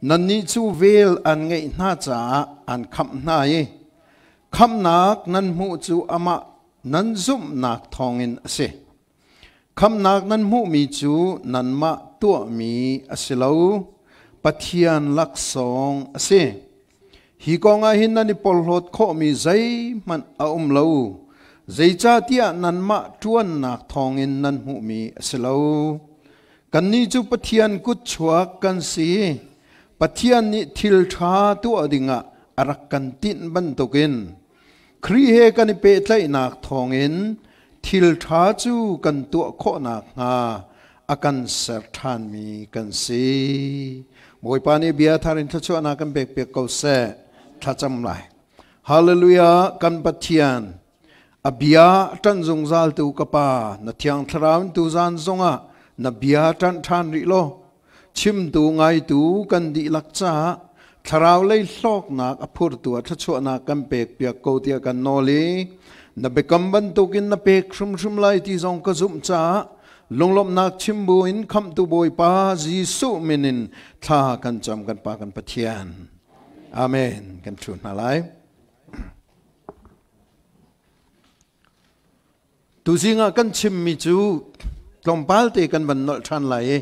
Nannih cu vel an ngeih hna caah an khamh hna i khamhnak nan hmuh cu amah nan zumhnak thawngin a si. Khamhnak nan hmuhmi cu nanmah tuahmi a si lo, Pathian laksawng a si. Hi kong ah hin nan i porhlawt khawhmi zeihmanh a um lo, zeicahtiah nanmah ṭuannak thawngin nan hmuhmi a si lo. Kannih cu Pathian kutchuak kan si. Pathian nih thil ṭha tuah dingah a rak kan tinh bantukin Khrih he kan i pehtlaihnak thawngin thil ṭha cu kan tuah khawh nakhnga a kan ser ṭhanmi kan si. Bawipa nih bia thar in thluachuahnak kan pek piak ko seh. Thlacam lai. Hallelujah, kan Pathian, a bia ṭan zungzal tu ka Pa, na Thiang Thlarau in tuzan zongah na bia ṭan ṭhan rih law, chimtu ngaitu kan dihlak caah thlarau lei hlawknak a phurtu ah thluachuahnak kan pek piak ko tiah kan nawl i na biakam bantukin na pek hrimhrim lai ti zong ka zumh caah lunglawmhnak chim buin khamhtu Bawipa Jesuh min in thla kan cam kan Pa kan Pathian. Amen. Kan ṭhu hna lai. Tuzing ah kan chimmi cu tlawmpal te kan van nolh ṭhan lai i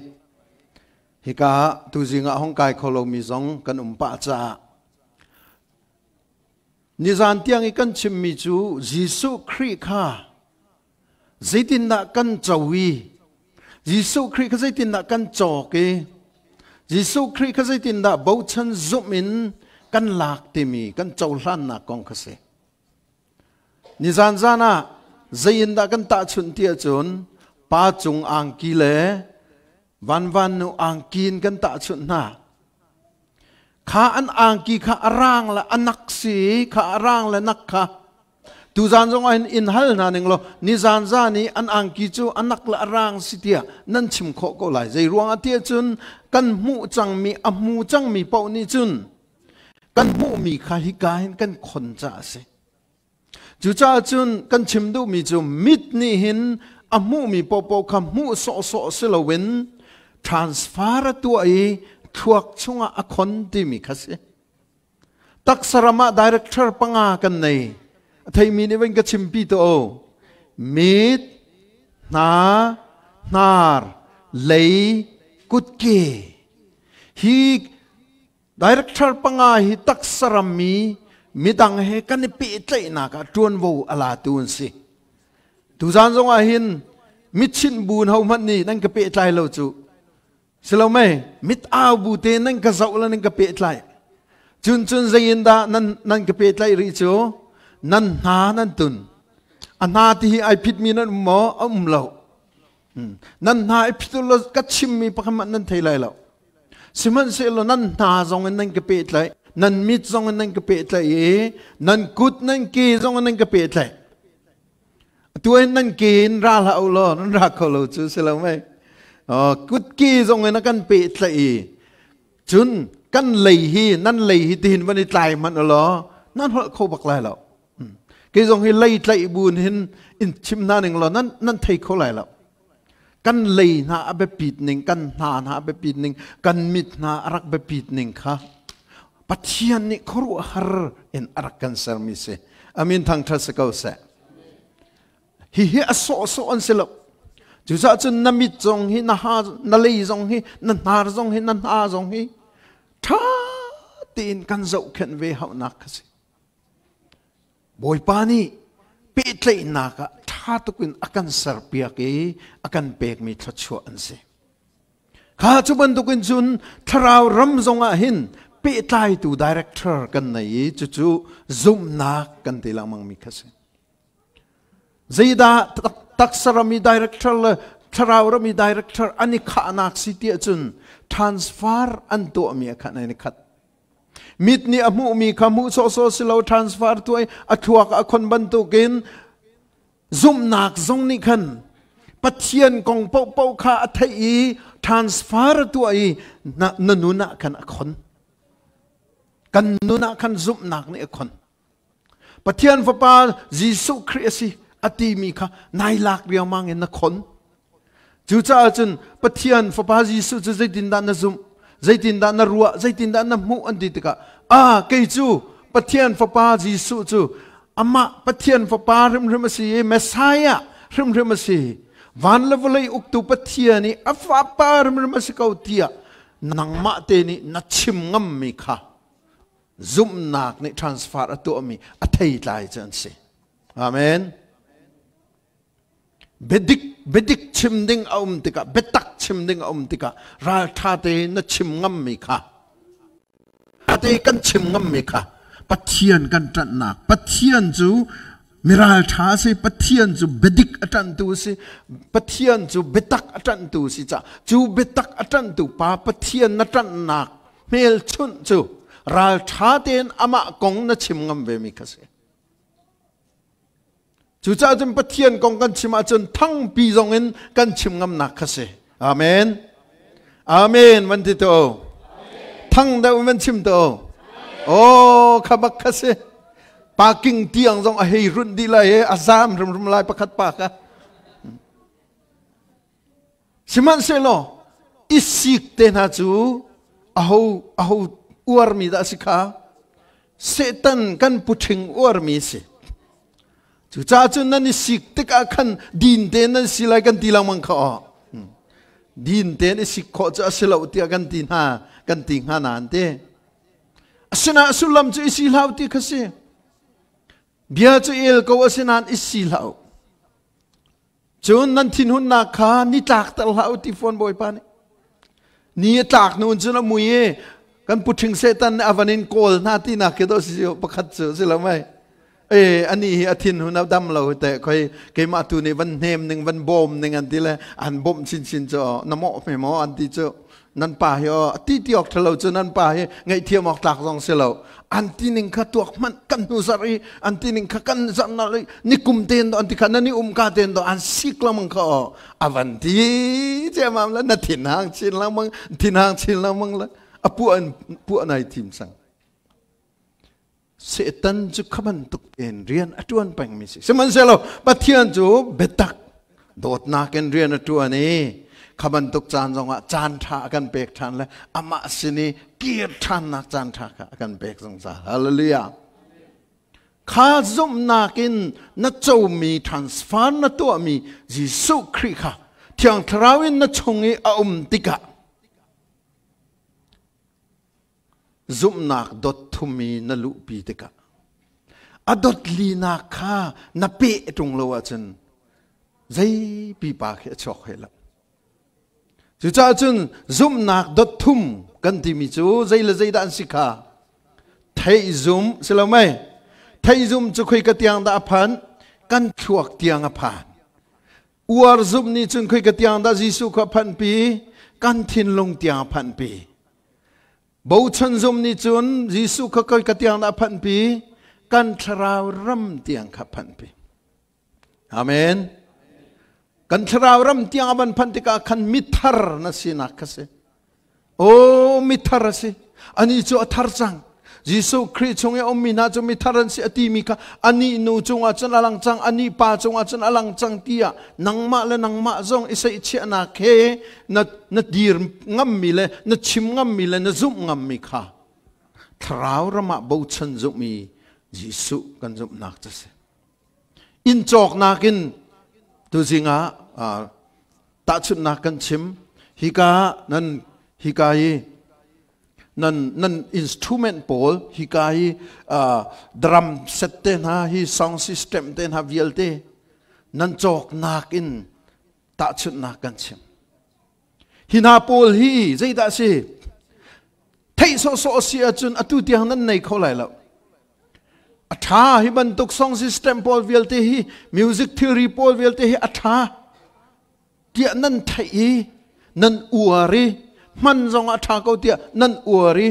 hika ah tuzing ah hong kai kho lomi zong kan um pah caah nizan tiang i kan chimmi cu Jesuh Khrih kha zeitindah kan co i Jesuh Khrih kha zeitindah kan cawk i Jesuh Khrih kha zeitindah bochan zumh in kan lak timi kan cohlannak kong kha si. Nizan zan ah zei in dah kan tahchunh ti ahcun pa cung angki le vanvan nu angki in kan tahchunh hna. Kha an angki kha a rang le a nak si kha a rang le nak kha tuzan zong ah hin in hal hna ning law nizan zan i an angki cu a nak le a rang si tiah nan chim khawh ko lai. Zei ruang ah tiah cun kan hmuh cangmi a hmu cangmi paoh nih cun kan hmuhmi kha hika hin kan khon caah a si. Cucaah cun kan chim duhmi cu mit nih hin a hmuhmi paohpaoh kha hmuh sawhsawh si loin transfer a tuah i thluak chungah a khon timi kha si. Taksa ram ah director panga kan nei. A theimi nih van ka chimpi to o. Mit, hna, hnar, lei, kutke. Hi Director panga hi taksa rammi midang he kan i pehtlaihnak ah ṭuanvo a latu an si. Tuzan zong ah hin mitchinh bu in hohmanh nih nan ka pehtlai lo cu. Si lo mei, mit au bu te nan ka zoh le nan ka pehtlai. Cun cun zei in dah nan nan ka pehtlaih rih cu? Nan hna nan tun. A hna ti hi ai phitmi nan um maw? A um lo. Nan hna i phit lo ka chimmi pakhat hmanh nan thei lai lo. Sihmanhsehlaw nan hna zong in nan ka pehtlaih, nan mit zong in nan ka pehtlaih i nan kut nan ke zong in nan ka pehtlaih. Atu hin nan ke in ra hlah u law nan ra kho lo cu si lo mei. Kut ke zong in a kan pehtlaih i cun kan lei hi nan lei hi tihin van i tlai hmanh u law nan holh kho bak lai lo. Kei zong hi lei tlaih buin hin in chim hna ning law nan nan thei kho lai lo. Kan lei hna a biapit ning, kan hna hna a biapit ning, kan mit hna a rak biapit ning kha Pathian nih khuaruahhar in a rak kan sermi si. Amin thangṭhat si ko seh. Hihi a sawhsawh an si lo. Cucaah cun na mit zong hi, na ha, na lei zong hi, na hnar zong hi, na hna zong hi ṭha tein kan zohkhenh ve hauhnak kha si. Bawipa nih pehtlaihnak ah ṭha tuk in a kan serpiak i a kan pekmi thluachuah an si. Kha cu bantukin cun thlarau ram zongah hin pehtlaitu director kan nei i cucu zumhnak kan ti lengmangmi kha si. Zeidah taksa ram i director le thlarau ram i director an i khahnak si tiah cun transfer an tuahmi a khan an i khat. Mit nih a hmuhmi kha hmuh sawhsawh si lo transfer tuah i a thluak a khon bantukin zumhnak zong nih khan Pathian kong paohpaoh kha a theih i transfer a tuah i na, na nun ah khan a khon. Kan nun ah khan zumhnak nih a khon. Pathian Fapa Jesuh Khrih a si a timi kha nai lak riangmang in na khon. Cucaah cun Pathian Fapa Jesuh cu zeitindah na zumh? Zeitindah na ruah, zeitindah na hmuh an ti tikah, ah kei cu Pathian Fapa Jesuh cu amah Pathian Fapa hrimhrim a si i Messiah hrimhrim a si. Van le vawlei uktu Pathian i a Fapa hrimhrim a si ko tiah nangmah te nih na chim ngammi kha zumhnak nih transfer a tuahmi a theitlai cu an si. Amen. Biadik biadik chim ding a um tikah biatak chim ding a um tikah ralṭha tein na chim ngammi kha te kan chim ngammi kha Pathian kan ṭanhnak Pathian cu miralṭha a si Pathian cu biadik a ṭanhtu a si Pathian cu biatak a ṭanhtu a si caah cu biatak a ṭanhtu pa Pathian na ṭanhnak hmelchunh cu ralṭha tein amah kong na chim ngam vemi kha si. Cucaah cun Pathian kong kan chim ahcun thangpi zong in kan chim ngamnak kha si. Amen. Amen van ti to. Thang deuh van chim to. Oh, kha bak kha si. Parking tiang zong a hei runh dih lai i a zam hrimhrim lai pakhat pa kha. Sihmanhsehlaw i sik te hna cu aho aho uarmi dah a si kha? Satan kan puṭhing uarmi a si. Cucaah cun nan i sik tikah khan din tein nan si lai kan ti lengmang kha aw. Din tein i sik khawh cu a si lo tiah kan ti hna kan ti hnga nain ti. Asinain sullam cu i si hlah ti kha si. Bia cu el ko asinain i si hlah u. Cun nan thinhunnak kha ni tlakter hlah u ti fawn Bawipa nih. Ni a tlak hnu cun a mui i kan puṭhing Satan nih a van in kawl hna tinak khi dawh si pakhat cu si lo mei. E ani hi a thinhun a dam lo te khoi keimah tu nih van hnem ning van bawm ning an ti le an bawmh chinchin cu na mawh hme maw an ti cu nan pa hi aw ti ti awk ṭhalo cu nan pa hi ngaihthiam awk tlak zong si lo an ti ning kha tuak hmanh kan hnu zarh i an ti ning kha kan zarh na ni kum ten do an ti kha na ni um ka ten do an sik lamang kha aw avan ti cemam la na thin hang chin lamang thin hang chin lamang la a pu an pu nai thim sang Satan cu kha bantuk in rian a ṭuan pengmi si. Sihmanhsehlaw Pathian cu biatak dawtnak in rian a ṭuan i kha bantuk caan zongah caan ṭha a kan pek ṭhan le amah sin i kir ṭhannak caan ṭha kha a kan pek zungzal. Hallelujah. Kha zumhnak in na comi transfer na tuahmi Jesuh Khrih kha Thiang Thlarau in na chung i a um tikah Zumhnak dot thum i na luhpi tikah a dot linak kha na peh ṭung lo ahcun zei pipa khi a chuak hoi lo. Cucaah cun zumhnak dot thum kan timi cu zei le zeidah an si kha theih zum si lo mei theih zum cu khoi ka tiang dah a phan kan thluak tiang a phan Uar zumh nih cun khoi ka tiang dah Jesuh kha phanhpi? Kan thinlung tiang a phanhpi. Bochan zumh nih cun Jesuh kha khoi ka tiang dah a phanhpi? Kan thlarau ram tiang kha phanhpi. Amen. Kan thlarau ram tiang a van phanh tikah khan mithar na sinak kha si. Aw mithar a si. Anih cu a thar cang. Jesuh Khrih chung i a ummi hna cu mithar an si a timi kha anih nu cungah cun a lang cang, anih pa cungah cun a lang cang tiah nangmah le nangmah zong i seihchiahnak he na, na dir ngammi le na chim ngammi le na zumh ngammi kha thlarau ram ah bochan zumh i Jesuh kan zumhnak cu a si. Inn cawknak in tuzing ah tahchunhnak kan chim hika nan hika hi nan nan instrument pawl hika hi drum set te hna hi sound system te hna vialte nan cawknak in tahchunhnak kan chim hi hna pawl hi zeidah si theih sawhsawh si ahcun atu tiang nan nei kho lai lo a ṭha hi bantuk song system pawl vialte hi music thilri pawl vialte hi a ṭha tiah nan theih i nan uar i hman zong a ṭha ko tiah nan uar i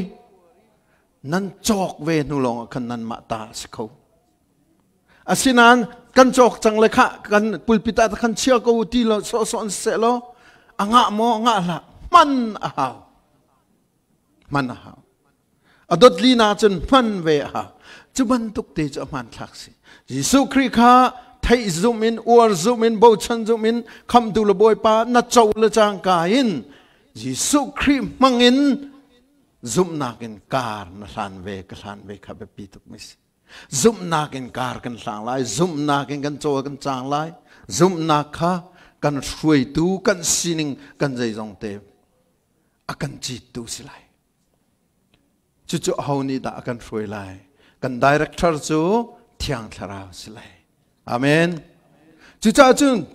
nan cawk ve hnu lawng ah khan nanmah ta a si kho asinain kan cawk cang le khah kan pulpit ah khan chia ko ti lo sawhsawh an seh law a ngah maw a ngah hlah hman a hau hman a hau A dot lina cun hman ve a hau. Cu bantuk te cu a hmanthlak si. Jesuh Khrih kha theih zum in, uar zum in, bochan zum in, khamtu le Bawipa na co le cangka in Jesuh Khrih hmang in Zumhnak in kar na hlan ve ka hlan ve kha biapi tuk mi si. Zumhnak in kar kan hlang lai, zumhnak in kan cawl kan cang lai, zumhnak kha kan hruaitu, kan sining, kan zeizong te a kan cittu si lai. Cucu aho nih dah a kan hruai lai? Kan director cu Thiang Thlarau si lai. Amen. Cucaah cun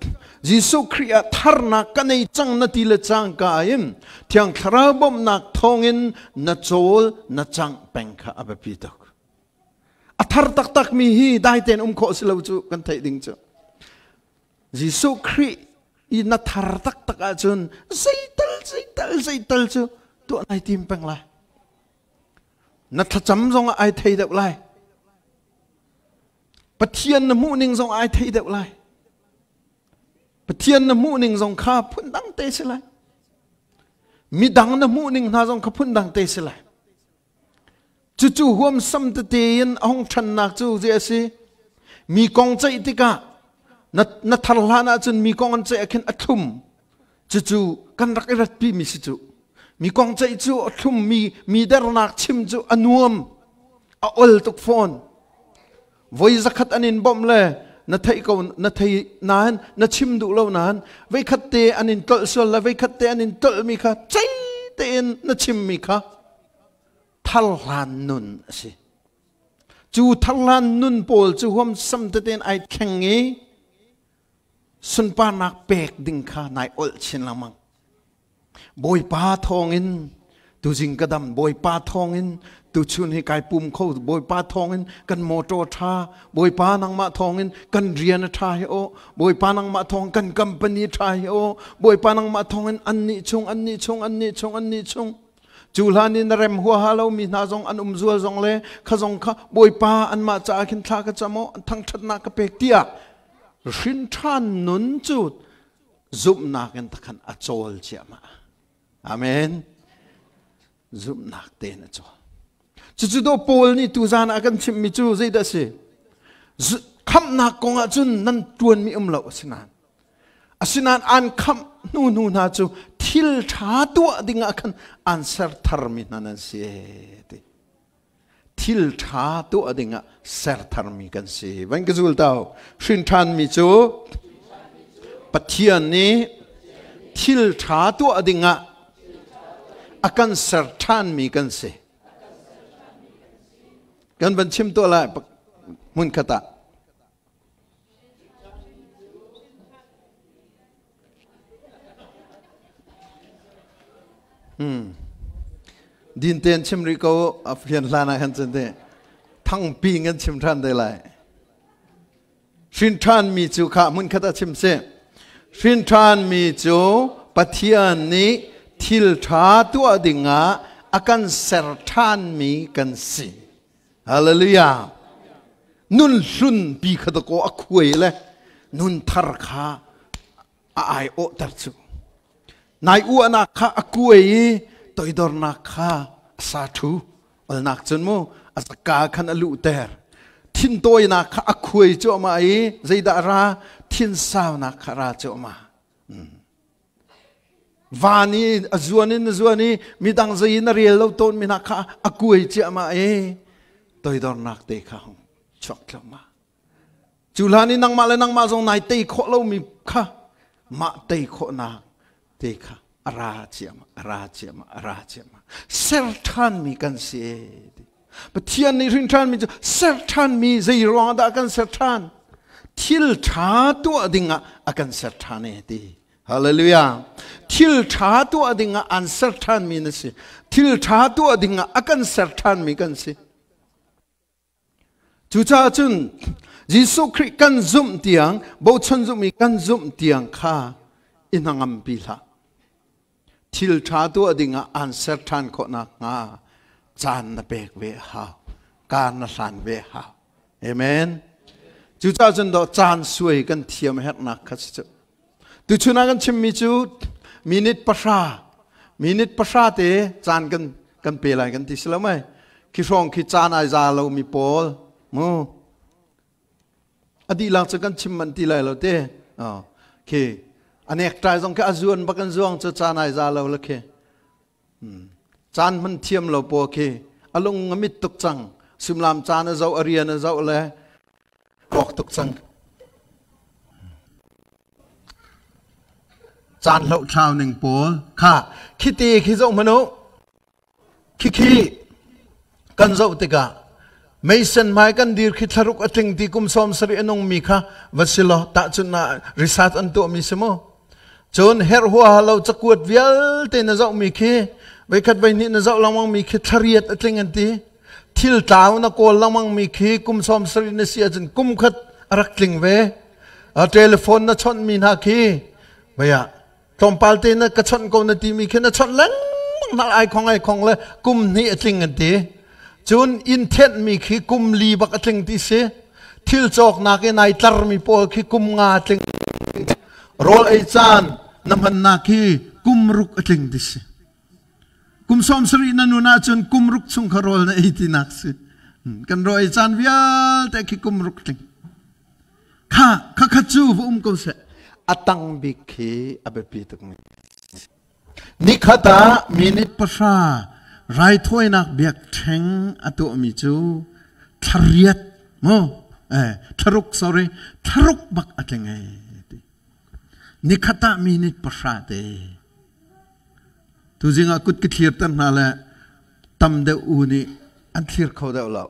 Jesuh Khrih ah tharnak ka nei cang na ti le cangka in Thiang Thlarau bawmhnak thawngin na cawl na cangh peng kha a biapi tuk. A thar taktak mi hi dai tein um khawh si lo cu kan theih ding cu. Jesuh Khrih i na thar taktak ahcun zeital zeital zeital cu tuah nai tim peng lai. Na thlacam zong ah ai thei deuh lai. Pathian na hmuh ning zong ai thei deuh lai. Pathian na hmuh ning zong kha phundang te si lai. Midang na hmuh ning hna zong kha phundang te si lai. Cucu huamsam tete in a hung ṭhannak cu zei a si? Mi kong ceih tikah na, na thar hlan ahcun mi kong an ceih ah khin a thlum. Cucu kan rak i ratpi mi si cu. Mi kong ceih cu a thlum mi mi dernak chim cu a nuam. A ol tuk fawn. Voi zakhat an in bawmh le na theih ko na thei nain na chim duh lo nain veikhat te an in tolh sual le veikhat te an in tolh mi kha cei tein na chim mi kha tharhlan nun a si. Cu tharhlan nun pawl cu huamsam tein ai thleng i sunparnak pek ding kha nai olh chin lengmang. Bawipa thawngin tuzing ka dam Bawipa thawngin tuchun hi kai pum kho Bawipa thawngin kan motor tha Bawipa nangmah thawngin kan rian a tha hi o Bawipa nangmah thawng kan company tha hi o Bawipa nangmah thawngin an nih chung an nih chung an nih chung an nih chung Cu hlan i na rem huaha lomi hna zong an um zual zong le kha zong kha Bawipa anmah caah khin thla ka cam aw thangṭhatnak ka pek tiah hrin ṭhan nun cu zumhnak in takhan a cawl ciahmah. Amen. Zumhnak tein a cawl. Cucu do Paul nih tuzan ah kan chimmi cu zeidah a si? Khamhnak kong ah cun nan ṭuanmi um lo a si nain Asinain an khamh hnu hnu hna cu thil ṭha tuah dingah khan an ser tharmi hna nan si ti. Thil ṭha tuah dingah ser tharmi kan si. Van ka zul tau. Hrin ṭhanmi cu Pathian nih thil ṭha tuah dingah a kan ser ṭhanmi kan si. Kan van chim tuah lai hmun khat ah. Din tein chim rih ko a fian hlan ah khan cun te thangpi ngan chim ṭhan te lai. Hrin ṭhan mi cu kha hmun khat ah chim si. Hrin ṭhan mi cu Pathian nih thil ṭha tuah dingah a kan ser ṭhan mi kan si. Hallelujah. Nun hlun pi kha dakaw a khuai le nun thar kha a ai awhter cu. Nai uahnak kha a kuai i toidornak kha a sa thu. Olnak cun mu a zaka khan a luhter. Thintawinak kha a khuai cuahmah i zeidah ra thinsaunak kha ra cuahmah. Van i a zuan in a zuan i midang zei in a rel lo tawn mi hna kha a kuai ciahmah i toidornak te kha hung chuak thluahmah. Cu hlan i nangmah le nangmah zong nai tei khawh lomi kha mah tei khawhnak te kha a ra ciahmah, a ra ciahmah, a ra ciahmah. Ser ṭhanmi kan si. Pathian nih hrin ṭhanmi cu ser ṭhanmi zei ruang dah kan ser ṭhan? Thil ṭha tuah dingah a kan ser ṭhan e ti. Hallelujah. Thil ṭha tuah dingah an ser ṭhanmi na si. Thil ṭha tuah dingah a kan ser ṭhanmi kan si. Cucaah cun Jesuh Khrih kan zumh tiang, bochan zumh i kan zumh tiang kha i hnangampi hlah. Thil ṭha tuah dingah an ser ṭhan khawh nakhnga caan na pek ve a hau. Kar na hlan ve a hau. Amen. Cucaah cun dawh caan suai kan thiam herhnak kha si cu. Tuchun ah kan chimmi cu minute pahra minute pahra te caan kan kan pe lai kan ti si lo mei khi hrawng khi caan ai za lo mi pawl mu a dihlak cu kan chim man ti lai lo te oh khi a nek tai zong khi a zuan bak an zuang cu caan ai za lo la khi. Caan hman thiam lo pawl khi a lung a mit tuk cang. Simlam caan a zoh, a rian a zoh le rawk tuk cang. Caan hlohthlau ning pawl kha khiti khi zoh hmanh u. Khikhi kan zoh tikah meisen hmai kan dir khi thlaruk a tling ti kum 70 a nungmi kha va si law tahchunh ah research an tuahmi si mu. Cun herh huaha lo cakuat vialte na zohmi khi voikhat voihnih na zoh lengmangmi khi thlariat a tling an ti. Thil tlau na kawl lengmangmi khi kum 70 na si ahcun kum khat a rak tling ve. Telephone na chawnhmi hna khi vei ah tlawmpal te na ka chawnh ko na timi khi na chawnh lengmang hna ai khong ai khong le kum hnih a tling an ti. Cun inn thianhmi khi kum li bak a tling ti si. Thil cawknak in ai tlarmi pawl khi kum nga a tling. Rawl ei caan na hmannak khi kum ruk a tling ti si. Kum 70 na nun ahcun kum ruk chung kha rawl na ei tinak si. Kan rawl ei caan vialte khi kum ruk tling. Kha kha kha cu va um ko seh. A tang bik khi a biapi tuk mi. Nikhat ah minute 0 raithawinak biakṭheng a tuahmi cu thlariat mu eh thlaruk sorry thlaruk bak a tling ei ti. Nikhat ah minute 0 te. Tuzing ah kut ka thlir ter hna le tam deuh u nih an thlir kho deuh lo.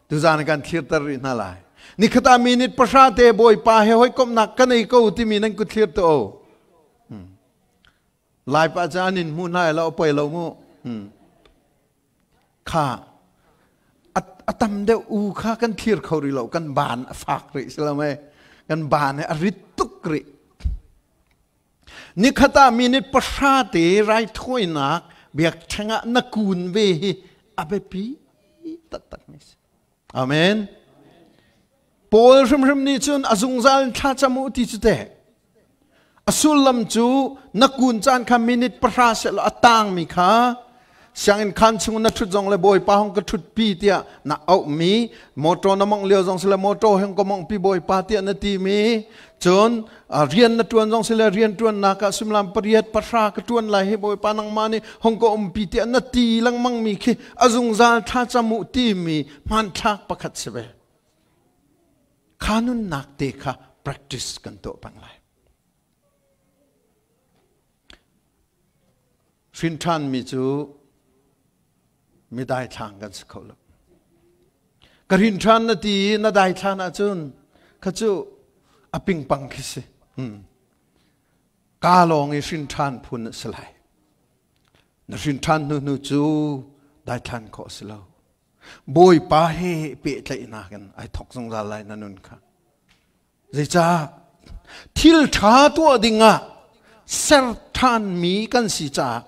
Tuzan kan thlirter rih hna lai. Nikhat ah minute 0 te Bawipa he hawikomhnak ka nei ko timi nan kut thlir to. Lai pa cu an in hmu hna lo poi lo mu. Kha a tam deuh u kha kan thlir kho rih lo kan ban a fak rih si lo mei kan ban a rit tuk rih. Nikhat ah minute 0 te raithawinak biakṭheng ah na kun ve hi a biapi taktak mi si. Amen. Paul hrimhrim nih cun a zungzal in thla cam u ti cu teh. A sullam cu na kun caan kha minute 0 sehlaw a tangmi kha sianginn khaan chung na ṭhut zong le Bawipa hong ka ṭhutpi tiah na auhmi motor na mongh lio zong sile motor hong ka monghpi Bawipa tiah na timi cun rian na ṭuan zong sile rian ṭuannak ah suimilam 8 0 ka ṭuan lai hi Bawipa nangmah nih hong ka umpi tiah na ti lengmangmi khi a zungzal thlacam u timi hmanthlak pakhat si ve. Kha nunnak te kha practice kan tuah peng lai. Hrin ṭhanmi cu mi daithlang kan si kho lo. Ka hrin ṭhan na ti i na daithlan ahcun kha cu a pingpang khi si. Ka lawng i hrin ṭhan phun a si lai. Na hrin ṭhan hnu hnu cu daithlan khawh a si lo. Bawipa he pehtlaihnak in ai thawk zungzal lai na nun kha. Zeicah? Thil ṭha tuah dingah ser ṭhanmi kan si caah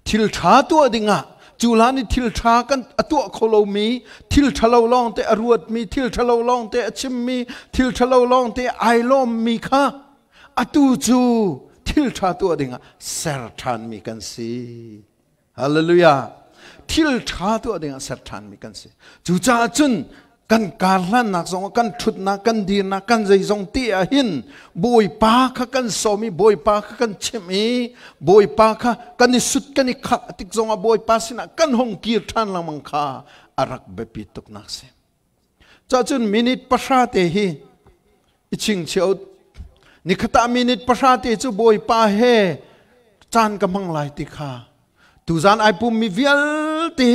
thil ṭha tuah dingah cu hlan i thil ṭha kan a tuah kho lomi thil ṭhalo lawngte a ruatmi thil ṭhalo lawngte a chimmi thil ṭhalo lawngte ai lawmmi kha atu cu thil ṭha tuah dingah ser ṭhanmi kan si. Hallelujah. Thil ṭha tuah dingah ser ṭhanmi kan si. Cucaah cun kan karhlannak zong kan ṭhutnak kan dirnak kan zeizong te ah hin Bawipa kha kan sawm i Bawipa kha kan chimh i Bawipa kha kan i sut kan i khak tik zongah Bawipa sinah kan hong kir ṭhan lengmang kha a rak biapi tuknak si. Cahcun minute 0 te hi i chingchio nikhat ah minute 0 te cu Bawipa he caan ka hmang lai ti kha tuzan ai pummi vialte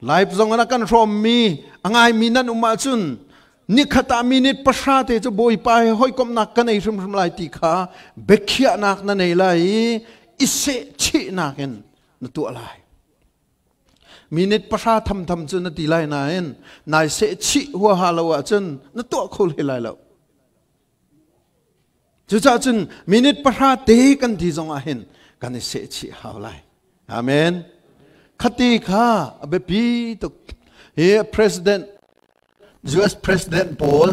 live zong in a kan hrawmmi a ngaimi nan um ahcun nikhat ah minute 0 te cu Bawipa he hawikomhnak ka nei hrimhrim lai ti kha biakhiahnak na nei lai i i sehchihnak in na tuah lai. Minute 0 thamtham cu na ti lai nain nai seh chih huaha lo ahcun na tuah kho hlei lai lo. Cucaah cun minute 0 te kan ti zong ah hin kan i seh chih hau lai. Amen. Khati kha a biapi tuk. Hi President US President pawl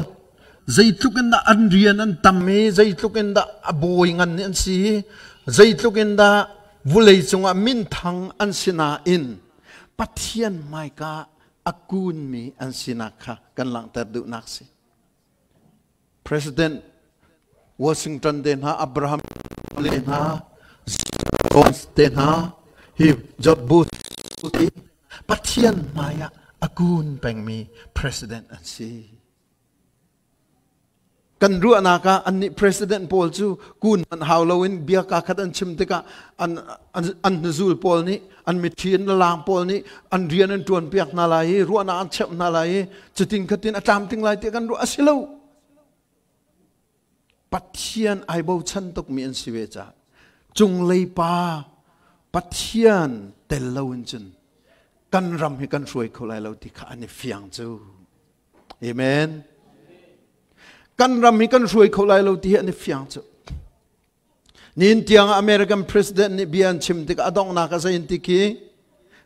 zeitluk in dah an rian an tam i zeitluk in dah a bawi ngan an si zeitluk in dah vulei cungah minthang an si nain Pathian hmaika a kunmi an sinak kha kan langhter duhnak si. President Washington te hna Abraham le hna Jones te hna. Hi George Bush Pathian hmai ah a kun pengmi president an si. Kan ruahnak ah annih president pawl cu kun hmanh hau loin bia kaa khat an chim tikah an an an hnuzul pawl nih an mitthli an lalang pawl nih an rian an ṭuan piak hna lai i ruahnak an cheuh hna lai i cutin khatin a tlamtling lai tiah kan ruah a si lo. Pathian ai bochan tukmi an si ve caah cunglei pa Pathian tel loin cun kan ram hi kan hruai kho lai lo ti kha an i fiang cu. Amen. Kan ram hi kan hruai kho lai lo ti hi an i fiang cu. Nin tiang American president nih bia an chim tikah a donghnak a zei an ti khi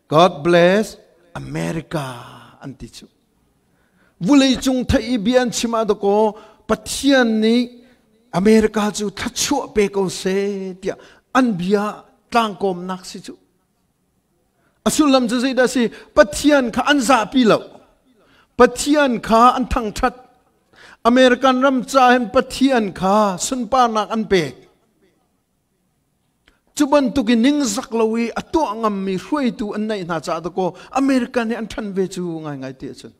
God bless America an ti cu. Vulei cung theih i bia an chim ah dakaw Pathian nih America cu thluachuah pe ko seh tiah an bia tlangkawmnak si cu. A sullam cu zeidah a si? Pathian kha an zahpi lo. Pathian kha an thangṭhat. American ram ca hin Pathian kha sunparnak an pek. Cu bantuk in ningzak lo i a tuah ngammi hruaitu an neih hna caah dakaw American hi an ṭhan ve cu ngaingai ti ahcun.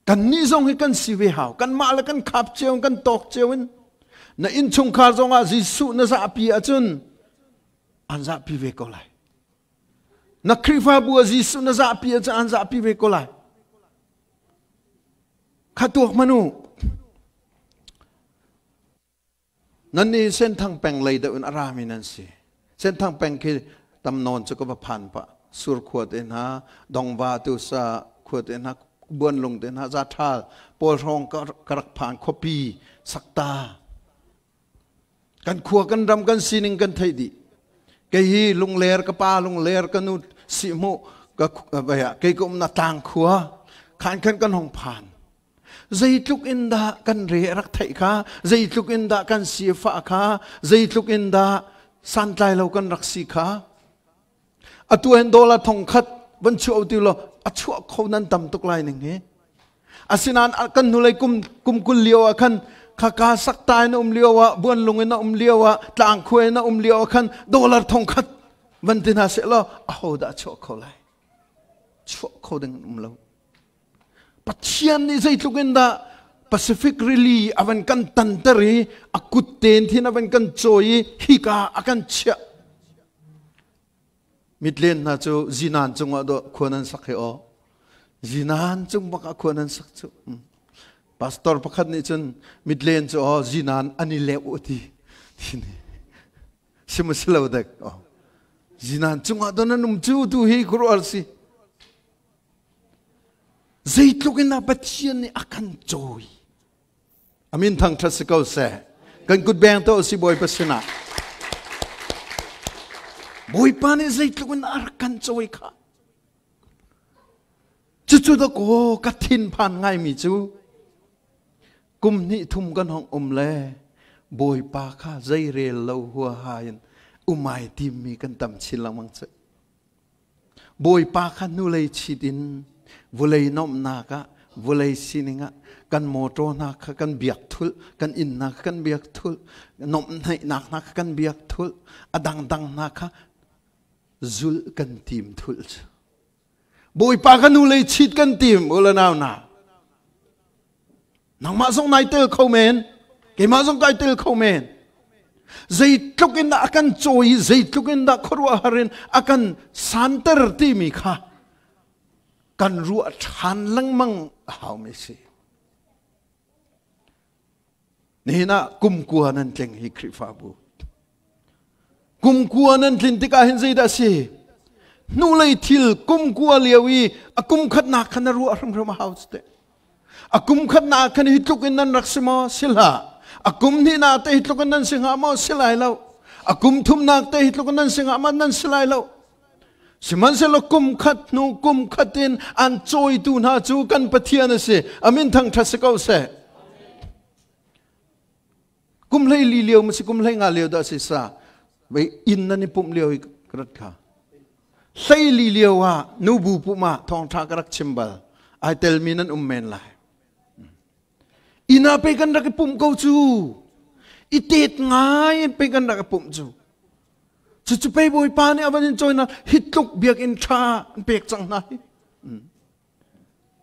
Kannih zong hi kan si ve hau. Kanmah le kan khap cio in kan tawk cio in na innchungkhar zongah Jesuh na zahpi ahcun an zahpi ve ko lai. Na Khrihfabu ah Jesuh na zahpi ahcun an zahpi ve ko lai. Kha tuak manu. Nan nih Senthang peng lei deuh in a rami nan si. Senthang peng khi tam nawn cu ka va phan pah. Sur khua te hna, Dongva tu sa khua te hna, Buanlung te hna, Zathal, pawl hrawng ka rak phan khuapi sakta. Kan khua kan ram kan sining kan theih dih. Kei hi lungler ka pa lungler ka nu sihmuh ka kei ka umnak tlang khua khan khan kan hong phan. Zeitluk in dah kan re a rak theih kha, zeitluk in dah kan sifah kha, zeitluk in dah santlai lo kan rak si kha. Atu hin dollar thong khat van chuah ti law a chuah kho nan tam tuk lai ning hi. Asinain kan hnulei kum kum 20 lio ah khan khaka sakta in um lio ah buanlung in a um lio ah tlangkhuai in a um lio ah khan dollar thong khat van ti hna seh law aho dah chuah kho lai? Chuah kho ding an um lo. Pathian nih zeitluk in dah Pacific Rili a van kan tanter i a kut tein thin a van kan cawi i hika a kan chiah. Mitlen hna cu zinan cungah dawh khua nan sak hi aw. Zinan cung bak ah khua nan sak cu. Pastor pakhat nih cun mitlen cu aw zinan an i leuh u ti. Sihmanhsehlaw dek aw. Zinan cungah dawh nan um cu tu hi khuaruahhar si. Zeitluk in dah Pathian nih a kan cawi. Amin thangṭhat si ko seh. Kan kut beng to si Bawipa sinah. Bawipa nih zeitluk in a rak kan cawi kha. Cucu da kaw ka thinphan ngaimi cu kum hnih thum kan hong um le Bawipa kha zeirel lo huaha in umai timmi kan tam chin lengmang cu. Bawipa kha hnulei chit in vulei nomhnak ah vulei sining ah kan mawṭaw hna kha kan biak thulh, kan inn hna kha kan biak thulh, nomhneihnak hna kha kan biak thulh, a dangdang hna kha zulh kan tim thulh cu. Bawipa kha hnulei chit kan tim u le nau hna. Nangmah zong nai tel kho men, keimah zong kai tel kho men. Zeitluk in dah a kan cawi, zeitluk in dah khuaruahhar in a kan santer timi kha kan ruah ṭhan lengmang a haumi si. Nihin ah kumkua nan tling hi Khrihfabu. Kumkua nan tlin tikah hin zeidah a si? Hnulei thil kumkua lio i a kum khatnak kha na ruah hrimhrim a hau teh. A kum khatnak khan hi tluk in nan rak si maw? Si hlah. A kum hnihnak te hi tluk in nan si hnga maw? Si lai lo. A kum thumnak te hi tluk in nan si hnga maw? Nan si lai lo. Sihmanhsehlaw kum khat hnu kum khat in an cawitu hna cu kan Pathian a si. Amin thangṭhat si ko seh. Kum 14 lio ma si kum 15 lio dah si sa vei inn nan i pumh lio i ka rat kha. 14 lio ah nubu pumh ah thawngṭha ka rak chim bal. Ai telmi nan um men lai. Inn ah pe kan rak i pumh ko cu. I tet ngai in pe kan rak i pumh cu. Cucu pei Bawipa nih a van in cawinak hi tluk biakinn ṭha an pek cang hna hi.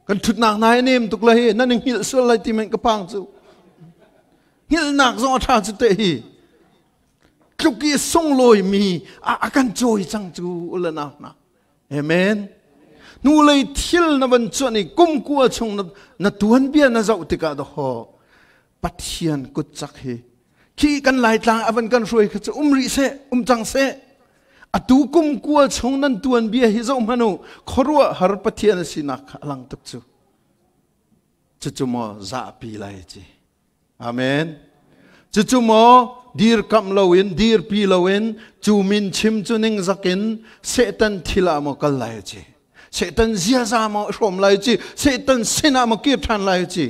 Kan ṭhutnak hna hi nem tuk le hi nan i hngilh sual lai ti men ka phang cu. Hngilhnak zong a ṭha cu te hi. Tluk i sunglawi mi a kan cawi cang cu ule nau hna. Amen. Hnulei thil na van cuan i kum kua chung na tuanbia na zoh tikah dawhaw Pathian kutcak hi khi kan Laitlang a van kan hruai kha cu um rih seh, um cang seh. Atu kum kua chung nan tuanbia hi zoh hmanh u, khuaruah har Pathian a sinak kha a lang tuk cu. Cucu maw zahpi lai ci. Amen. Cucu maw dirkamh loin, dirpi loin, cu min chim cu ningzak in Satan thil ah maw kal lai ci. Satan ziaza maw hrawm lai ci. Satan sinah maw kir ṭhan lai ci.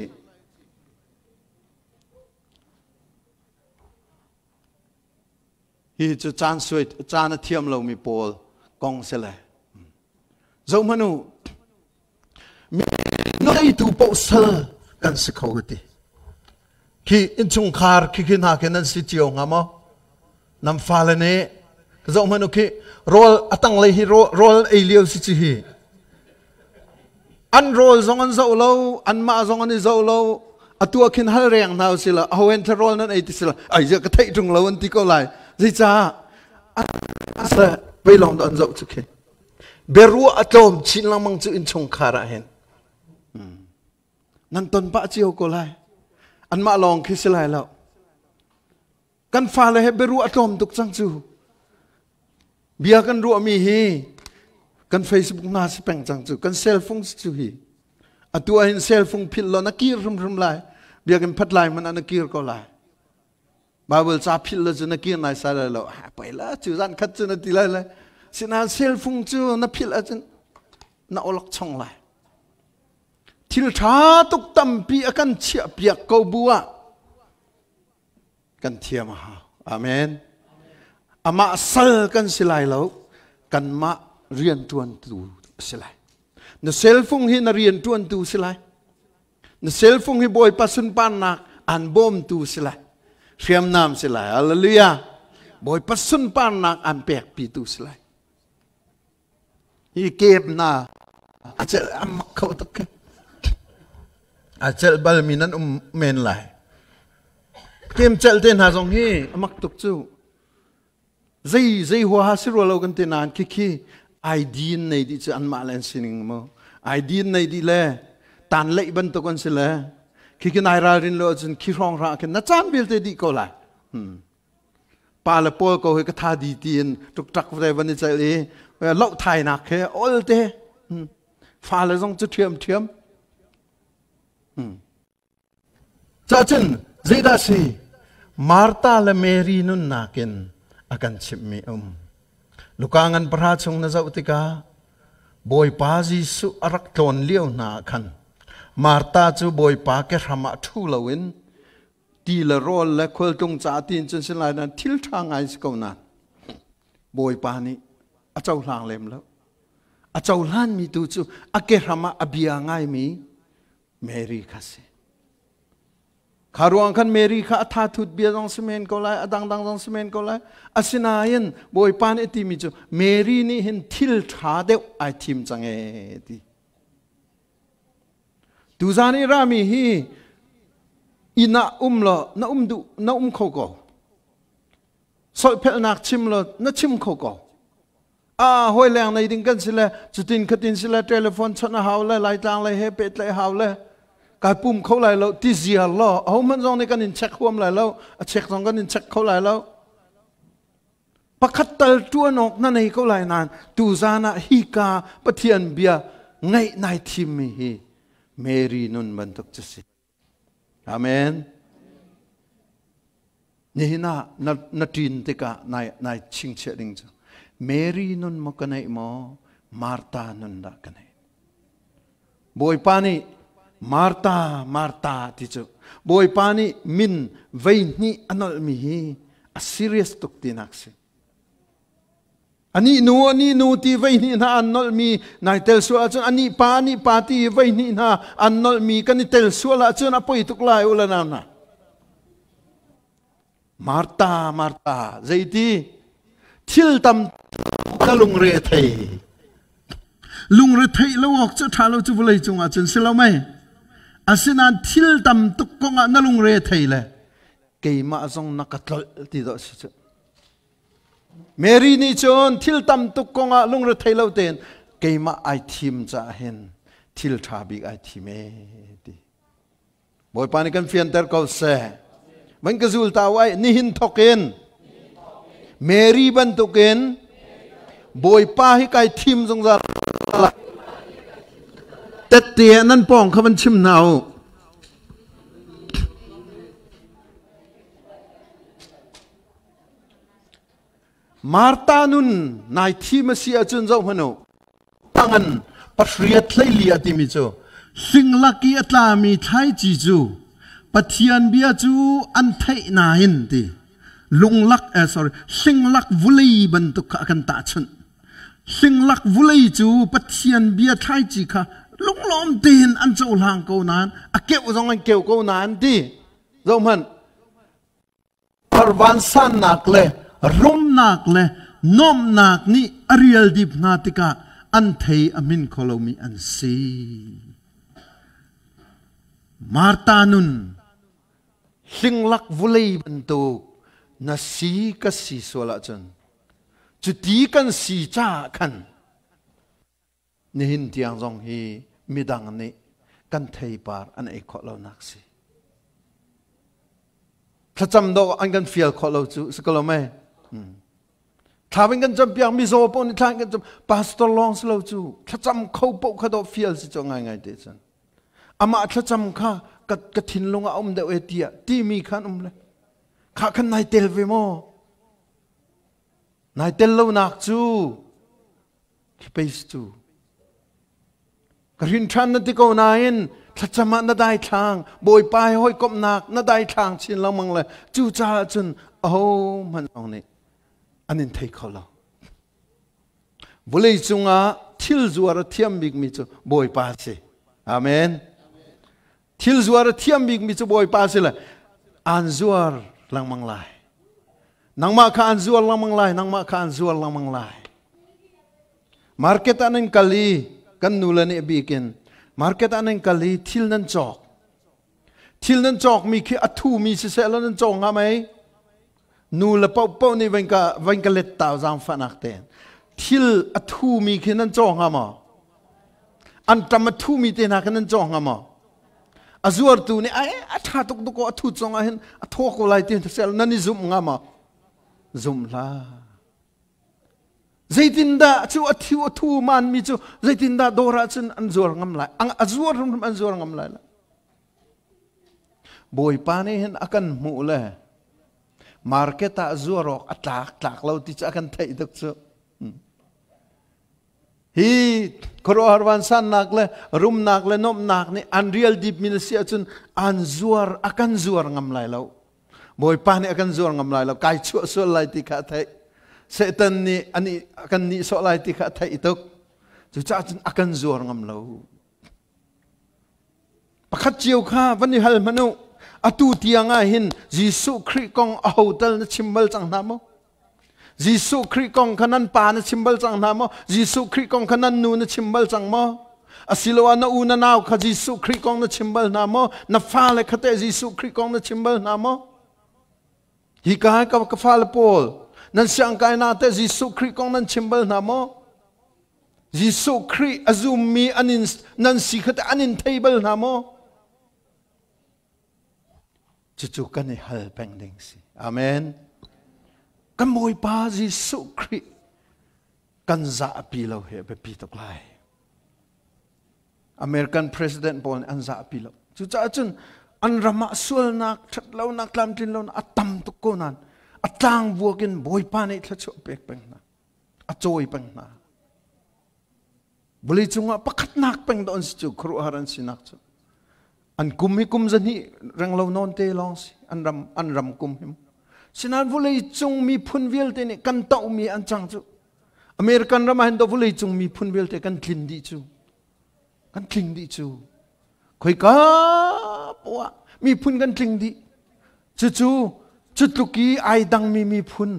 Hi cu caan suai caan a thiam lomi pawl kong si le. Zohhmanh u, ngeitu paoh sal kan si kho ti. Khi innchungkhar khi khi hna khi nan si cio hnga maw? Nam fale nih zohhmanh u khi rawl a tanglei hi rawl ei lio si ci hi. An rawl zong an zoh lo, anmah zong an i zoh lo. Atu ah khin hal reng hna usih law, aho hen rawl nan ei ti si lo, ai zia ka theih ṭung lo an ti ko lai. Zeicah? Pei lawng an zoh cu khi. Biaruah a tlawm chin lengmang cu innchungkhar ah hin. Nan ton pah cio ko lai. Anmah lawng khi si lai lo. Kan fale he biaruah a tlawm tuk cang cu. Bia kan ruahmi hi kan Facebook hna si peng cang cu, kan cell phone si cu hi. Atu ah hin cell phone philh law na kir hrimhrim lai. Biakinn phat lai hmanh ah na kir ko lai. Bible ca philh lo cu na kir nai sai lai lo. Ha pei la cu zan khat cu na ti lai le. Sinain cell phone cu na philh ahcun na olok chong lai. Thil ṭha tuk tampi a kan chiah piak ko bu ah kan thiam a hau. Amen. Amah sal kan si lai lo, kanmah rianṭuantu si lai. Na cellphone hi na rianṭuantu si lai. Na cellphone hi Bawipa sunparnak an bawmtu si lai. Hriamnam si lai. Hallelujah. Bawipa sunparnak an pekpitu si lai. Hi kep na a celh a mak kho tuk. A celh balmi nan um men lai. Kem celh te hna zong hi a mak tuk cu. Zei zei huaha si rua lo kan ti nain khikhi ID in nei dih cu anmah le an sining mu. ID in nei dih le tan leih bantuk an si le khikhi nai ralrin lo ahcun khi hrawng hrang khin na caan vialte dih ko lai. Hmm. Pa le pawl ko hi ka tha di tiin ṭukṭak ve van i celh i loh thainak khi ol te. Fa le zong cu ṭhiam ṭhiam. Cacun zeidah si? Martha le Mary nunnak in a kan chimhmi um. Luka ngan pahra chung na zoh tikah Bawipa Jesuh a rak tlawn lio hna ah khan Martha cu Bawipa ke hram ah ṭhu loin ti le rawl le khualtlung ca tiin cun si lai nain thil ṭha ngai si ko nain Bawipa nih a cohlang lem lo. A cohlanmi tu cu a kehram ah a bia ngaimi Mary kha si. Kha ruang khan Mary kha a tha thut bia zong si men ko lai, a dangdang zong si men ko lai. Asinain Bawipa nih a timi cu Mary nih hin thil ṭha deuh ai thim cang ee ti. Tuzan i rami hi inn ah um law na um duh na um kho ko. Solhphelhnak chim law na chim kho ko. A hawi leng nei ding kan si le cutin khatin si le telephone chawnh a hau le laitlang lei he pehtlaih hau le kai pum kho lai lo ti ziar law aho hmanh zong nih kan in check huam lai lo a check zong kan in check kho lai lo Pakhat tal ṭuan awk na nei ko lai nain tuzan ah hika Pathian bia ngaih nai thimmi hi Mary nun bantuk cu si. Amen. Nihin ah na, na ṭin tikah nai, nai chingchiah ding cu Mary nun maw ka neih maw Martha nun dah ka neih? Bawipa nih Martha, Martha ti cu Bawipa nih min vei hnih a nolhmi hi a serious tuk tinak si. Anih nu, anih nu ti vei hnih hna an nolhmi nai tel sual ahcun anih pa, anih pa ti vei hnih hna an nolhmi kan i tel sual ahcun a poi tuk lai u le nau hna. Martha, Martha, zeiti? Thil tam ka lungre a thei. Lungre theih lo awk cu ṭha lo cu vawlei cungah cun si lo mei. Asinain thil tam tuk kongah na lungre thei le keimah zong na ka tlolh ti dawh si cu. Mary nih cun thil tam tuk kongah lungre thei lo tein keimah ai thim caah hin thil ṭha bik ai thim ee ti. Bawipa nih kan fianter ko seh. Van ka zul ta ai nihin thok in Mary bantukin Bawipa hi kai thim zungzal tette nan pawng kha van chim hna u. Martha nun nai thim a si ahcun zoh hmanh u. Tangan pahriat hleili a timi cu Hlinglak i a tlami thlaici cu Pathian bia cu an theih nain ti lunglak eh, sorry hlinglak vulei bantuk kha a kan tahchunh. Hlinglak vulei cu Pathian bia thlaici kha lunglawm tein an cohlang ko nain a keuh zong an keuh ko nain ti zoh hmanh Vansannak le rumnak le nuamhnak nih a rial dip hna tikah an thei a hmin kho lomi an si. Martha nun hlinglak vulei bantuk na si ka si sual ahcun cuti kan si caah khan Nihin tiang zong hi midang nih kan theipar an ei khawh lonak si. Thlacam dawh an kan fial khawh lo cu si ko lo mei. Thla in kan campiak mizaw paoh nih thla in kan cam pastor lawng si lo cu thlacam kho paoh kha dawh fial si cu ngaingai te cun. Amah thlacam kha ka, ka thinlung ah um deuh e tiah timi khan um le kha khan nai tel ve maw? Nai tel lonak cu Space cu ka hrin ṭhan na ti ko nain thlacam ah na daithlang Bawipa he hawikomhnak na daithlang chin lengmang le cucaah cun ahohmanh zong nih an in thei kho lo. Vawlei cungah thil zuar a thiam bikmi cu Bawipa a si. Amen. Thil zuar a thiam bikmi cu Bawipa a si le aan zuar lengmang lai. Nangmah kha an zuar lengmang lai, nangmah kha an zuar lengmang lai. Market ah nan kal i kan nu le nih bikin market ah nan kal i thil nan cawk. Thil nan cawkmi khi a thumi siseh law nan cawk hnga mei? Nu le paohpaoh nih van ka van ka let tau zaangfahnak tein. Thil a thumi khi nan caw hnga maw? An ṭam a thumi te hna khi nan caw hnga maw? A zuartu nih ai a ṭha tuk tuk ko a thut zong ah hin a thaw ko lai ti sel nan i zumh hnga maw? Zum hlah. Zeitindah cu a thiu a thu manmi cu zeitindah dawr ah cun an zuar ngam lai? A zuar hrimhrim an zuar ngam lai lo. Bawipa nih hin a kan hmuh le market ah zuar awk a tlak tlak lo ti cu a kan theih tuk cu. Hi khuaruahhar vansannak le rumnak le nuamhnak nih an rial dipmi na si ahcun an zuar a kan zuar ngam lai lo. Bawipa nih a kan zuar ngam lai lo. Kai chuah sual lai ti kha a theih. Satan nih a kan nihsawh lai ti kha a theih tuk. Cucaah cun a kan zuar ngam lo. Pakhat cio kha van i hal hmanh u. Atu tiang ah hin Jesuh Khrih kong aho tal na chim bal cang hna maw? Jesuh Khrih kong kha nan pa na chim bal cang hna maw? Jesuh Khrih kong kha nan nu na chim bal cang maw? Asiloah na u na nau kha Jesuh Khrih kong na chim bal hna maw? Na fale kha teh Jesuh Khrih kong na chim bal hna maw? Hi ka ka fale pawl nan siangkai na teh Jesuh Khrih kong nan chim bal hna maw? Jesuh Khrih a zummi an in nan si kha an in thei bal hna maw? Cucu kan i hal peng ding si. Amen. Kan Bawipa Jesuh Khrih kan zahpi lo hi a biapi tuk lai. American President pawl nih an zahpi lo. Cucaah cun an ram ah sualnak, ṭhatlonak, tlamtlinlonak a tam tuk ko nain a tlangvuak in Bawipa nih thluachuah pek peng hna. A cawi peng hna. Vawlei cungah pakhatnak peng dah an si cu khuaruahhar an sinak cu. An kum hi kum zahnih renglo nawn te lawng si an ram an ram kum hi. Sinain vawlei cung miphun vialte nih kan tohmi an cang cu. American ram ah hin vawlei cung miphun vialte kan tlin dih cu. Kan tling dih cu. Khoika poah miphun kan tling dih. Cucu cu tluk i ai dangmi miphun.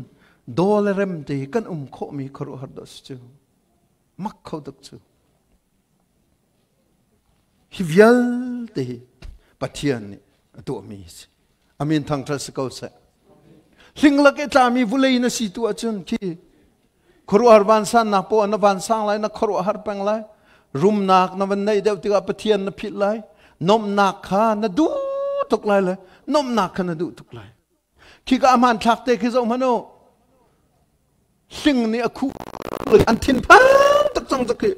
Daw le rem te kan um khawhmi khuaruahhar dah si cu. Mak kho tuk cu. Hi vialte hi Pathian nih a tuahmi a si. Amin thangṭhat si ko seh. Hlinglak i tlami vulei na si tu ahcun khi khuaruahhar vansannak poah na vansang lai, na khuaruahhar peng lai. Rumnak na van neih deuh tikah Pathian na philh lai. Nomhnak kha na duh tuk lai le nomhnak kha na duh tuk lai. Khika a hmanthlak te khi zoh hmanh u. Hling nih a khuh an thinphan tak cang cu khi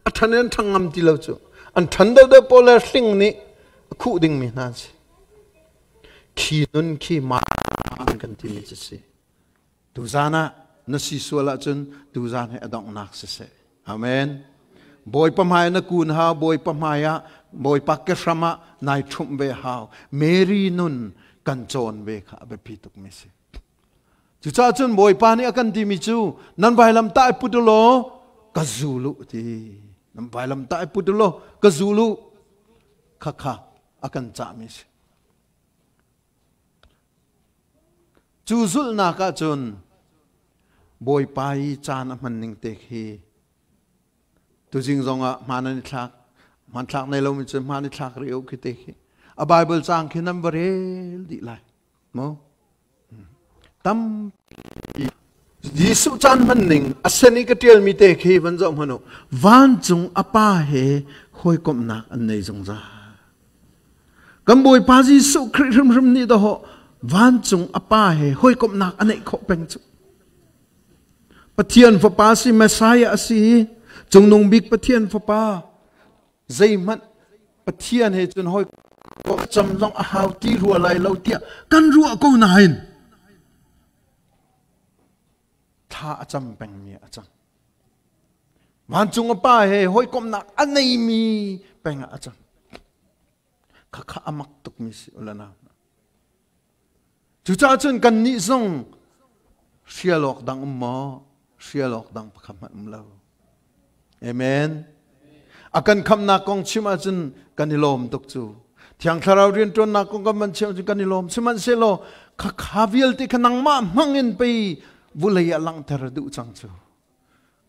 a ṭhan in an ṭhang ngam ti lo cu. An ṭhan deuhdeuh pawl le hling nih a khuh dingmi hna an si. Khi nun khi ma kan timi cu si. Tuzan ah na si sual ahcun tuzan hi a donghnak siseh. Amen. Bawipa hmai na kun hau, Bawipa hmai ah, Bawipa ke hram ah nai ṭhumh ve hau. Mary nun kan cawn ve kha a biapi tukmi si. Cucaah cun Bawipa nih a kan timi cu nan vailam tah i put u law ka zul u ti. Nan vailam tah i put u law ka zul u. Khakha a kan cahmi si. Cu zulhnak ahcun Bawipa i caan a hman ning te khi tuzing zongah hmaan an i thlak hmanthlak nei lomi cu hmaan i thlak rih u khi te khi a Bible caang khi nan va rel dih lai mu tampi Jesuh caan hman ning a sen i ka ṭialmi te khi van zoh hmanh u vancung a pa he hawikomhnak an nei zungzal Kan Bawipa Jesuh Khrih hrimhrim nih dahawh vancung a Pa he hawikomhnak a neih khawh peng cu. Pathian Fapa si Messiah a si cungnung bik Pathian Fapa zeihmanh Pathian he cun hawi cam zong a hau ti rua lai lo tiah kan ruah ko nain thla a cam pengmi a cang. Vancung a pa he hawikomhnak a neimi peng ah a cang. Khakha a mak tukmi si ulana. Cucaah cun kannih zong hrial awk dang um maw? Hrial awk dang pakhat hmanh um lo. Amen. A kan khamnak kong chim ahcun kan i lawm tuk cu. Thiang Thlarau rianṭuannak kong kan van chim ahcun kan i lawm. Sihmanhsehlaw khakha vialte kha nangmah hmang in pei vulei ah langhter a duh cang cu.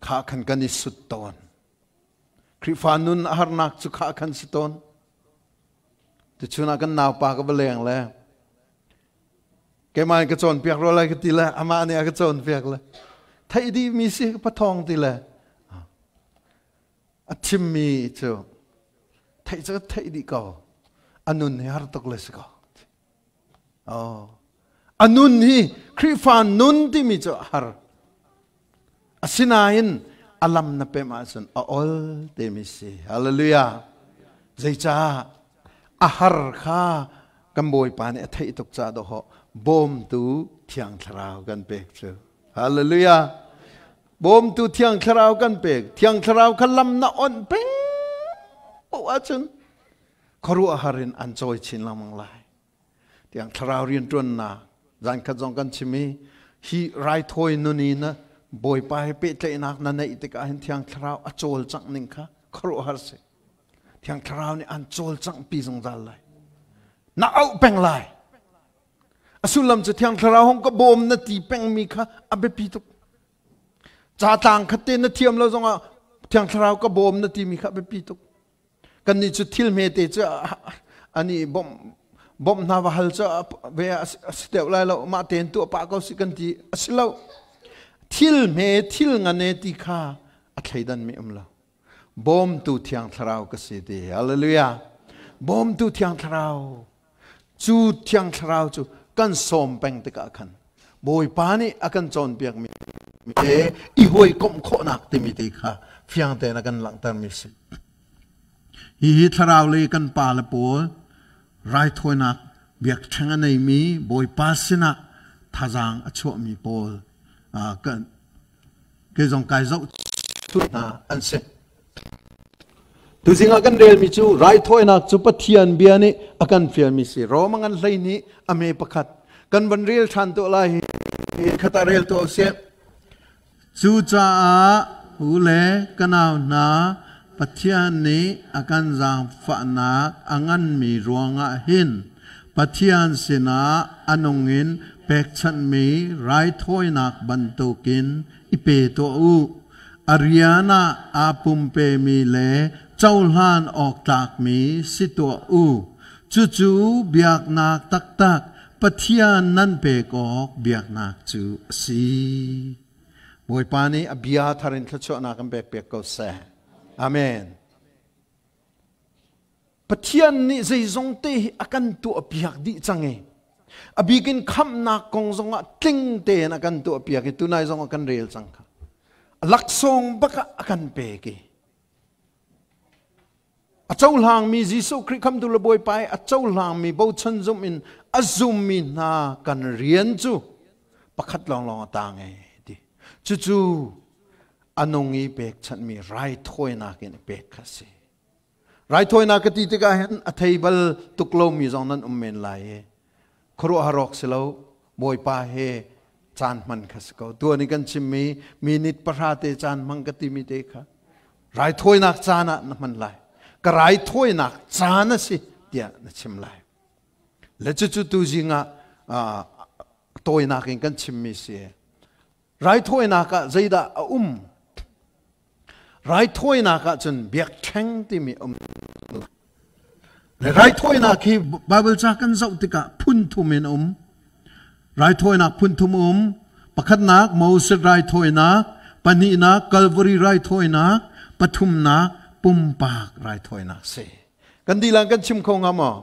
Kha khan kan i sut tawn. Khrihfa nun a harnak cu kha khan si tawn. Tuchun ah kan naupa ka va leng le keimah in ka cawnpiak rua lai ka ti le amah nih a ka cawnpiak le theih dih mi si ka pathawng ti le a chimmi cu theih cu theih dih ko a nun hi har tuk le si ko oh a nun hi Khrihfa nun timi cu a har asinain a lam na pem ahcun a ol timi si hallelujah zeicah a har kha kan bawipa nih a theih tuk ca dawh bawmtu thiang thlarau kan pek cu hallelujah Bawmtu Thiang Thlarau kan pek. Thiang Thlarau kha lam na onh peng paoh ahcun khuaruahhar in an cawi chin lengmang lai. Thiang Thlarau rianṭuannak zan khat zong kan chim i hi raithawi nun i na Bawipa he pehtlaihnak na neih tikah hin Thiang Thlarau a cawlcangh ning kha khuaruahhar si. Thiang Thlarau nih an cawlcangh pi zungzal lai. Na auh peng lai. A sullam cu Thiang Thlarau hong ka bawm na ti pengmi kha a biapi tuk. Ca tlang khat te na thiam lo zongah Thiang Thlarau ka bawm na timi kha a biapi tuk. Kannih cu thil hmete cu ani bawmh bawmh hna va hal cu ve a si deuh lai lo mah tein tuah pah ko si kan ti a si lo. Thil hme thil ngan e ti kha a thleidan mi um lo. Bawmtu Thiang Thlarau ka si ti. Hallelujah. Bawmtu Thiang Thlarau. Cu Thiang Thlarau cu kan sawm peng tikah khan Bawipa nih a kan cawnpiakmi te i hawikomh khawhnak timi te kha fiang tein a kan langhtermi si. Hihi thlarau lei kan pa le pawl raithawinak biakṭheng a neimi Bawipa sinah thazaang a chuahmi pawl kan kei zong kai zoh hna an si. Tuzing ah kan relmi cu raithawinak cu Pathian bia nih a kan fialmi si. Roma ngan hlei nih a me pakhat kan van rel ṭhan tuah lai hi khat ah rel tuah usih. Cucaah u le ka nau hna, Pathian nih a kan zaangfahnak a nganmi ruangah hin Pathian sinah a nung in pekchanhmi raithawinak bantukin i pe tuah u. A rian ah aa pumpemi le cohlan awk tlakmi si tuah u. Cucu biaknak taktak Pathian nan pek awk biaknak cu a si. Bawipa nih a bia thar in thluachuahnak kan pek piak ko seh. Amen. Pathian nih zeizong te hi a kan tuahpiak dih cang i a bikin khamhnak kong zongah tling tein a kan tuahpiak i tunai zong a kan rel cang kha. A laksawng bak ah a kan pek i a cohlangmi Jesuh Khrih khamtu le Bawipa i a cohlangmi bochan zumh in a zummi hna kan rian cu pakhat lawnglawng a tang e ti. Cucu a nung i pekchanhmi raithawinak in pek kha a si. Raithawinak ka ti tikah hin a thei bal tuk lomi zong nan um men lai i khuaruahhar awk si lo Bawipa he caan hman kha si ko. Tuan i kan chimmi minute pahra te caan hmang ka timi te kha raithawinak caan ah na hman lai. Ka raithawinak caan a si tiah na chim lai. Le cucu tuzing ah tawinak in kan chimmi si. Raithawinak ah zeidah a um? Raithawinak ah cun biakṭheng timi um. Raithawinak hi Bible ca kan zoh tikah phun thum in um. Raithawinak phun thum um. Pakhatnak Moses raithawinak, pahnihnak Calvary raithawinak, pathumnak pumpak raithawinak si. Kan dilang kan chim kho hnga maw?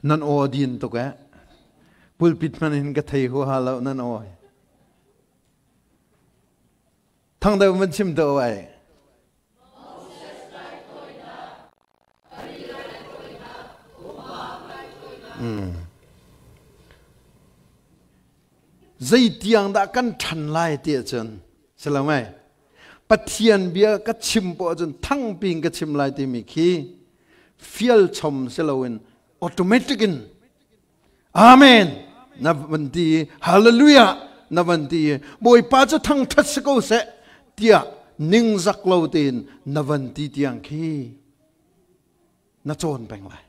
Nan aw a din tuk eh. Pulpit hmanh in ka thei huaha lo nan aw. Thang deuh van chim to ai. Zeitiang dah kan ṭhan lai ti ahcun si lo mei? Pathian bia ka chim poah ahcun thangpi in ka chim lai timi khi fial chom si loin automatic in Amen na van ti i Hallelujah na van ti i Bawipa cu thangṭhat si ko seh tiah ningzak lo tein na van ti tiang khi na cawn peng lai.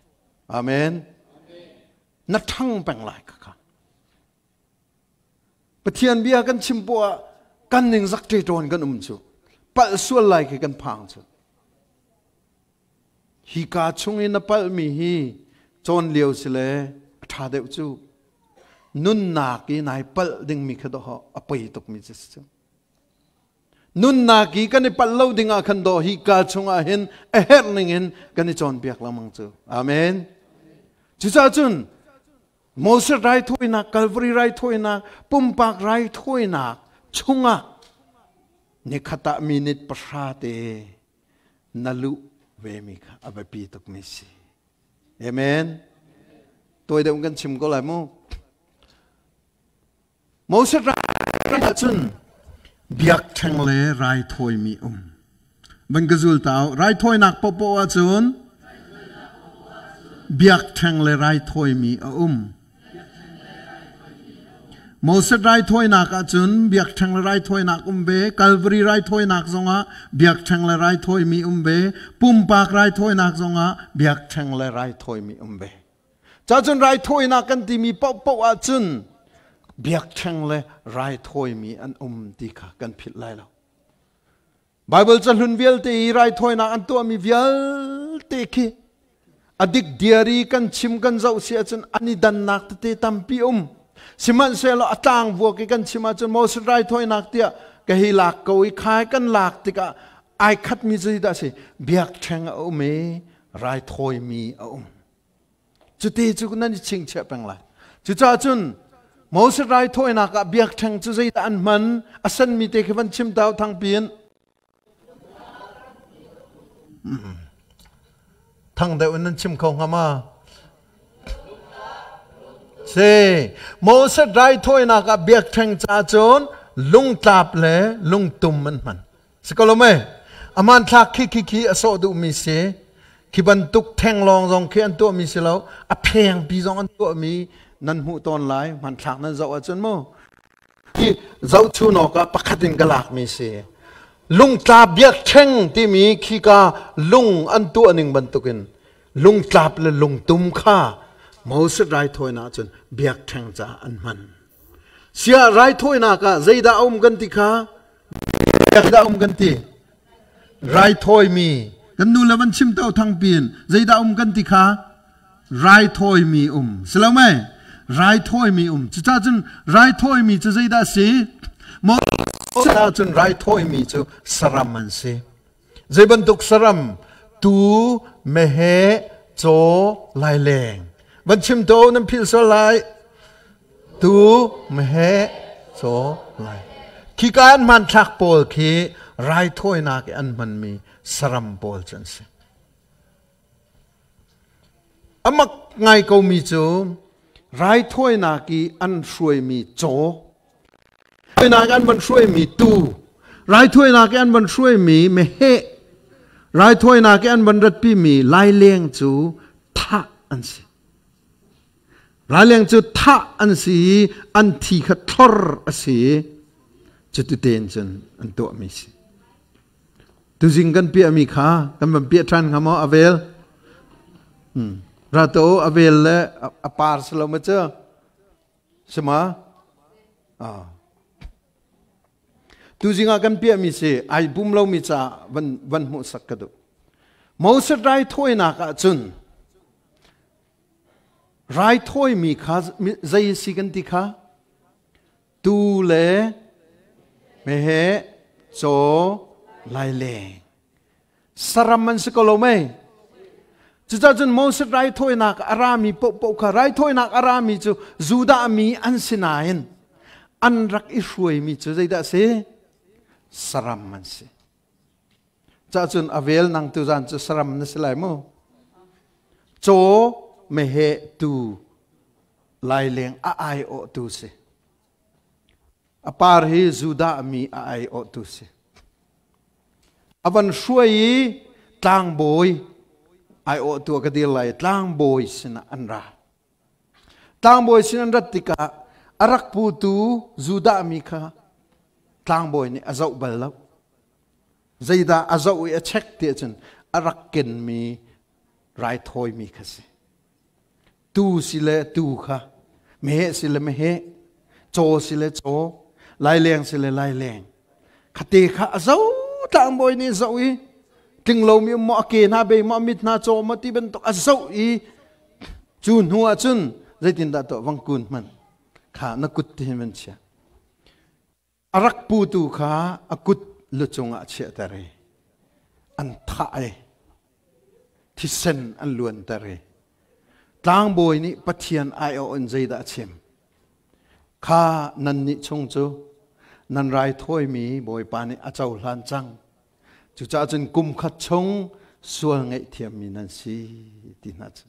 Amen. Na ṭhang peng lai kha. Pathian bia kan chim poah kan ningzak ṭeṭawn kan um cu. Palh sual lai khi kan phang cu. Hi ka chung i na palhmi hi cawn lio si le a ṭha deuh cu. Nunnak i nai palh dingmi kha dawh a poi tukmi cu si cu. Nunnak i kan i palh lo ding ah khan dawh hi ka chungah hin a herh ning in kan i cawnpiak lengmang cu. Amen. Cucaah cun Moses raithawinak, Calvary raithawinak, pumpak raithawinak chungah nikhat ah minute pahra te na luh vemi kha a biapi tukmi si. Amen. Tawi deuh kan chim ko lai mu. Moses ram ahcun biakṭheng le raithawimi um. Van ka zul ta u. Raithawinak paohpaoh ahcun biakṭheng le raithawimi a um. Moses raithawinak ahcun biakṭheng le raithawinak um ve, Calvary raithawinak zongah biakṭheng le raithawimi um ve, pumpak raithawinak zongah biakṭheng le raithawimi um ve. Cacun raithawinak kan timi paohpaoh ahcun biakṭheng le raithawimi an um ti kha kan philh lai lo. Baibal cahlun vialte i raithawinak an tuahmi vialte khi a dik diari kan chim kan zoh si ahcun an i dannak tete tampi um. Sihmanhsehlaw a tlang vuak i kan chim ahcun Moses raithawinak tiah ka hi lak ko i khai kan lak tikah ai khatmi cu dah si biakṭheng a um i raithawimi a um. Cuti cu nan i chingchiah peng lai. Cucaah cun Moses raithawinak ah biakṭheng cu zeidah an hman? A senmi te khi van chim ta thangpi in. Thang deuh in nan chim kho hnga ma? Si, Moses raithawinak ah biakṭheng ca cun lungtlap le lungtum an hman. Si ko lo mei? A hmanthlak khi khi khi a sawh duhmi si. Khi bantuk thenglawng zong khi an tuahmi si lo. A phengpi zong an tuahmi nan hmuh tawn lai. Hmanthlak nan zoh ahcun mu. Hi zohchun awk ah pakhat in ka lakmi si. Lungtlap biakṭheng timi khika lung an tuah ning bantukin lungtlap le lungtum kha Moses raithawinak cun biakṭheng caah an hman. Sia raithawinak ah zeidah a um kan ti kha? Zeidah a um kan ti? Raithawimi kan nu le van chim to thang pin zeidah um kan ti kha? Raithawimi um. Si lo mei? Raithawimi um. Cucaah cun raithawimi cu zeidah si? Moses cun raithawimi cu saram an si. Zei bantuk saram? Tuu, meheh, caw, laileng. Van chim to nan philh sual lai. Tuu, meheh, caw, lai. Khika an hmanthlak pawl khi raithawinak i an hmanmi saram pawl cu an si. Amak ngai komi cu raithawinak i an hruaimi caw, raithawinak an van hruaimi tuu, raithawinak i an van hruaimi meheh, raithawinak i an van ratpimi laileng cu thah an si. Laileng cu thah an si i an thi kha thlor a si i cuti tein cun an tuahmi si. Tuzing kan piahmi kha kan van piah ṭhan hnga maw a vel? Ra to a vel le a par si lo ma cu? Si ma? Ah. Tuzing ah kan piahmi si ai bum lomi caah van van hmuhsak ka duh. Moses raithawinak ah cun raithawimi kha zei si kan ti kha? Tuu le meheh, caw, laileng. Saram an si ko lo mei? Cucaah cun Moses raithawinak a rami paohpaoh kha raithawinak a rami cu Judah mi an si nain an rak i hruaimi cu zeidah a si? Saram an si. Cah cun a vel nang tu zan cu saram na si lai mu. Caw, meheh, tuu, laileng a aiawhtu si. A par hi Judah mi a aiawhtu si. A van hruai i tlangbawi aiawhtu a ka dir lai tlangbawi sinah an ra. Tlangbawi sin an rat tikah a rak putu Judah mi kha tlangbawi nih a zoh bal lo. Zeidah a zoh i a check ti ahcun a rak kenmi raithawimi kha si. Tuu si le tuu kha, meheh si le meheh, caw si le caw, laileng si le laileng. Khate kha a zo tlangbawi nih zoh i tling lomi um maw a ke hna bei maw a mit hna caw maw ti bantuk a zoh i cu hnu ah cun zeitindah tuah vang kun hman kha na kut ti hin van chia. A rak putu kha a kut lucung ah a chiahter i an thah i thisen an luanter i tlangbawi nih Pathian aiawh in zeidah a chim? Kha nannih chung cu nan raithawimi Bawipa nih a cohlan cang. Cucaah cun kum khat chung sual ngaihthiammi nan si ti hna cu.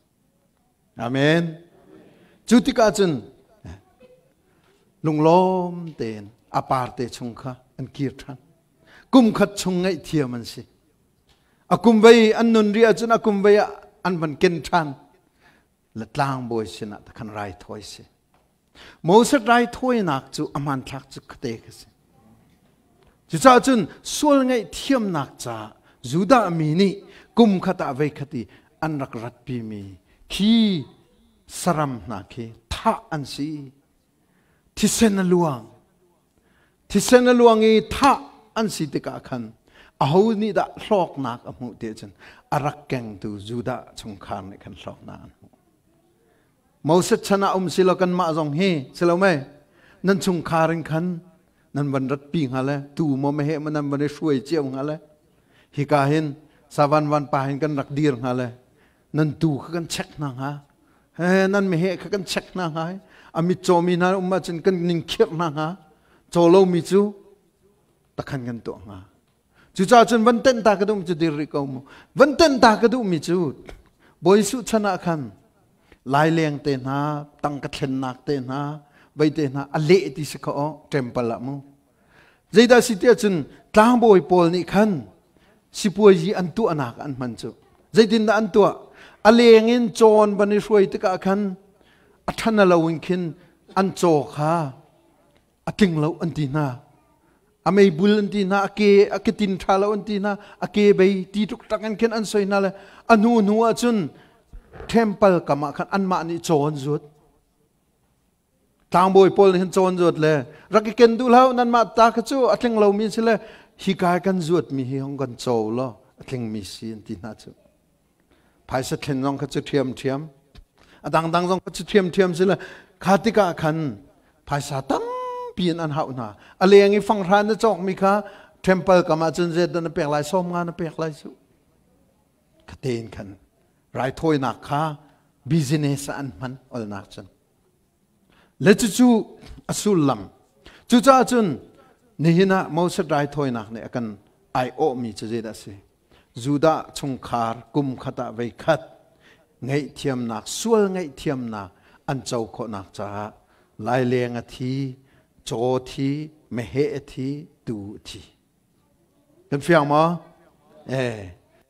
Amen. Cu tikah cun lunglawm tein a parte chung kha an kir ṭhan. Kum khat chung ngaihthiam an si. A kum vei an nun ri ahcun a kum vei ah an van ken ṭhan. Le tlangbawi sinah khan raithawi si. Moses raithawinak cu a hmanthlak cu khate kha si. Cucaah cun sual ngaihthiamnak caah Judah mi nih kum khat ah voi khat i an rak ratpimi khi saram hna khi thah an si. Thisen a luang. Thisen a luang i thah an si tikah khan aho nih dah hlawknak a hmuh ti ahcun a rak kengtu Judah chungkhar nih khan hlawknak an hmuh. Moses chan ah um si lo kanmah zong hi si lo mei nan chungkhar in khan nan van ratpi hnga le tu maw meheh maw nan van i hruai cio hnga le hika hin savan van pa hin kan rak dir hnga le nan tu kha kan check hna hnga he nan meheh kha kan check hna hnga a mit cawmi hna um ahcun kan ning khirh hna hnga caw lomi cu takhan kan tuah hnga Cucaah cun van tenh ta ka duhmi cu dir rih ko mu. Van tenh ta ka duhmi cu Bawi Jesuh chan ah khan laileng te hna, tangka thlennak te hna, vei te hna a leh ti si kho temple ah mu. Zeidah si tiah cun tlangbawi pawl nih khan sipuazi an tuahnak an hman cu. Zeitindah an tuah? A leng in cawn van i hruai tikah khan a ṭhan a lo in khin an caw kha a tling lo an ti hna. A meibul an ti hna, a ke a ketin ṭha lo an ti hna, a ke bei ti tuk tak in khin an soi hna le a hnu hnu ah cun temple kam ah khan anmah nih caw an zuat. Tlangbawi pawl nih hin caw an zuat le rak i ken duh hlah nanmah ta kha cu a tling lomi si le hi kai kan zuatmi hi hong kan caw law a tlingmi si an ti hna cu. Phaisa thlen zong kha cu ṭhiamṭhiam. A dangdang zong kha cu ṭhiamṭhiam si le kha tikah khan phaisa tampi in an hauh hna. A leng i fanghra na cawkmi kha temple kam ah cun zeidah na pek lai 50 na pek lai cu. Kha tein khan raithawinak kha business ah an hman olnak cun. Le cucu a sullam. Cucaah cun nihin ah Moses raithawinak nih a kan aiawhmi cu zeidah a si? Judah chungkhar kum khat ah voi khat ngaihthiamnak, sual ngaihthiamnak an co khawhnak caah laileng a thi, caw thi, meheh a thi, tuu a thi. Kan fiang maw? Eh,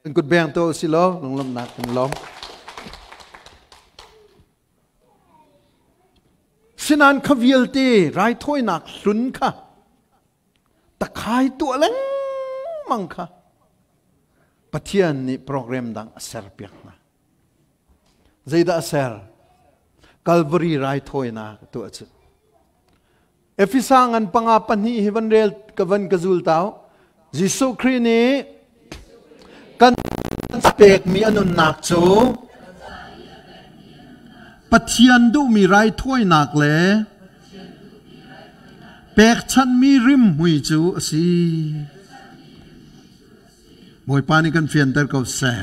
kan kut beng to si lo, lunglawmhnak kan lawm. Sinan kha vialte raithawinak hlun kha takhai tuah lengmang kha Pathian nih program dang a serpiak hna. Zeidah a ser? Calvary raithawinak tuah cu. Efesa ngan panga pahnih hi van rel ka van ka zul tau. Jesuh Khrih nih kan pekmi a nunnak cu Pathian duhmi raithawinak le Pekchanhmi rimhmui cu a si. Bawipa nih kan fianter ko seh.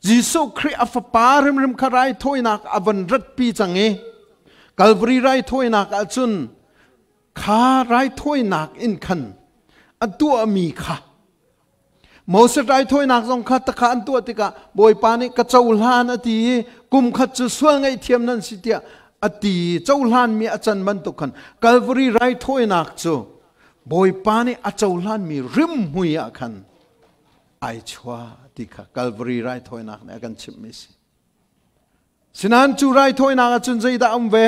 Jesuh Khrih a fapa hrimhrim kha raithawinak a van ratpi cang i Calvary raithawinak ah cun kha raithawinak in khan a tuahmi kha Moses raithawinak zong kha takha an tuah tikah Bawipa nih ka cohlan a ti i kum khat cu sual ngaihthiam nan si tiah a ti i cohlanmi a can bantuk khan Calvary raithawinak cu Bawipa nih a cohlanmi rimhmui ah khan ai chuah ti kha Calvary raithawinak nih a kan chimhmi a si. Sinain cu raithawinak ah cun zeidah a um ve?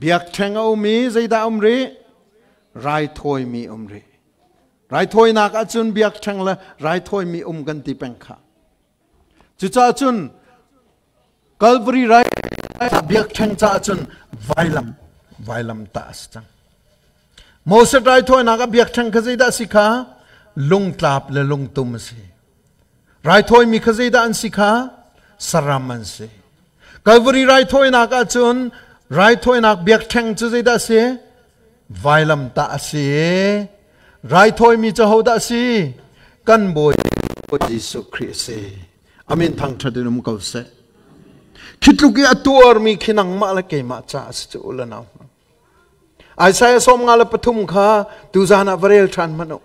Biakṭheng a um i zeidah a um rih? Raithawimi um rih. Raithawinak ahcun biakṭheng le raithawimi um kan ti peng kha. Cucaah cun Calvary rai biakṭheng caah cun vailam vailam tah a si cang. Moses raithawinak ah biakṭheng kha zeidah a si kha? Lungtlap le lungtum a si. Raithawimi kha zeidah an si kha? Saram an si. Calvary raithawinak ahcun raithawinak biakṭheng cu zeidah a si? Vailamtah a si. Raithawimi cu hodah a si? Kan Bawi Jesuh Khrih a si. Amin thangṭhat in um ko seh. Khi tluk i a tuarmi khi nangmah le keimah ca a si cu u le nau hna. Isaiah 53 kha tuzan ah va rel ṭhan hmanh u.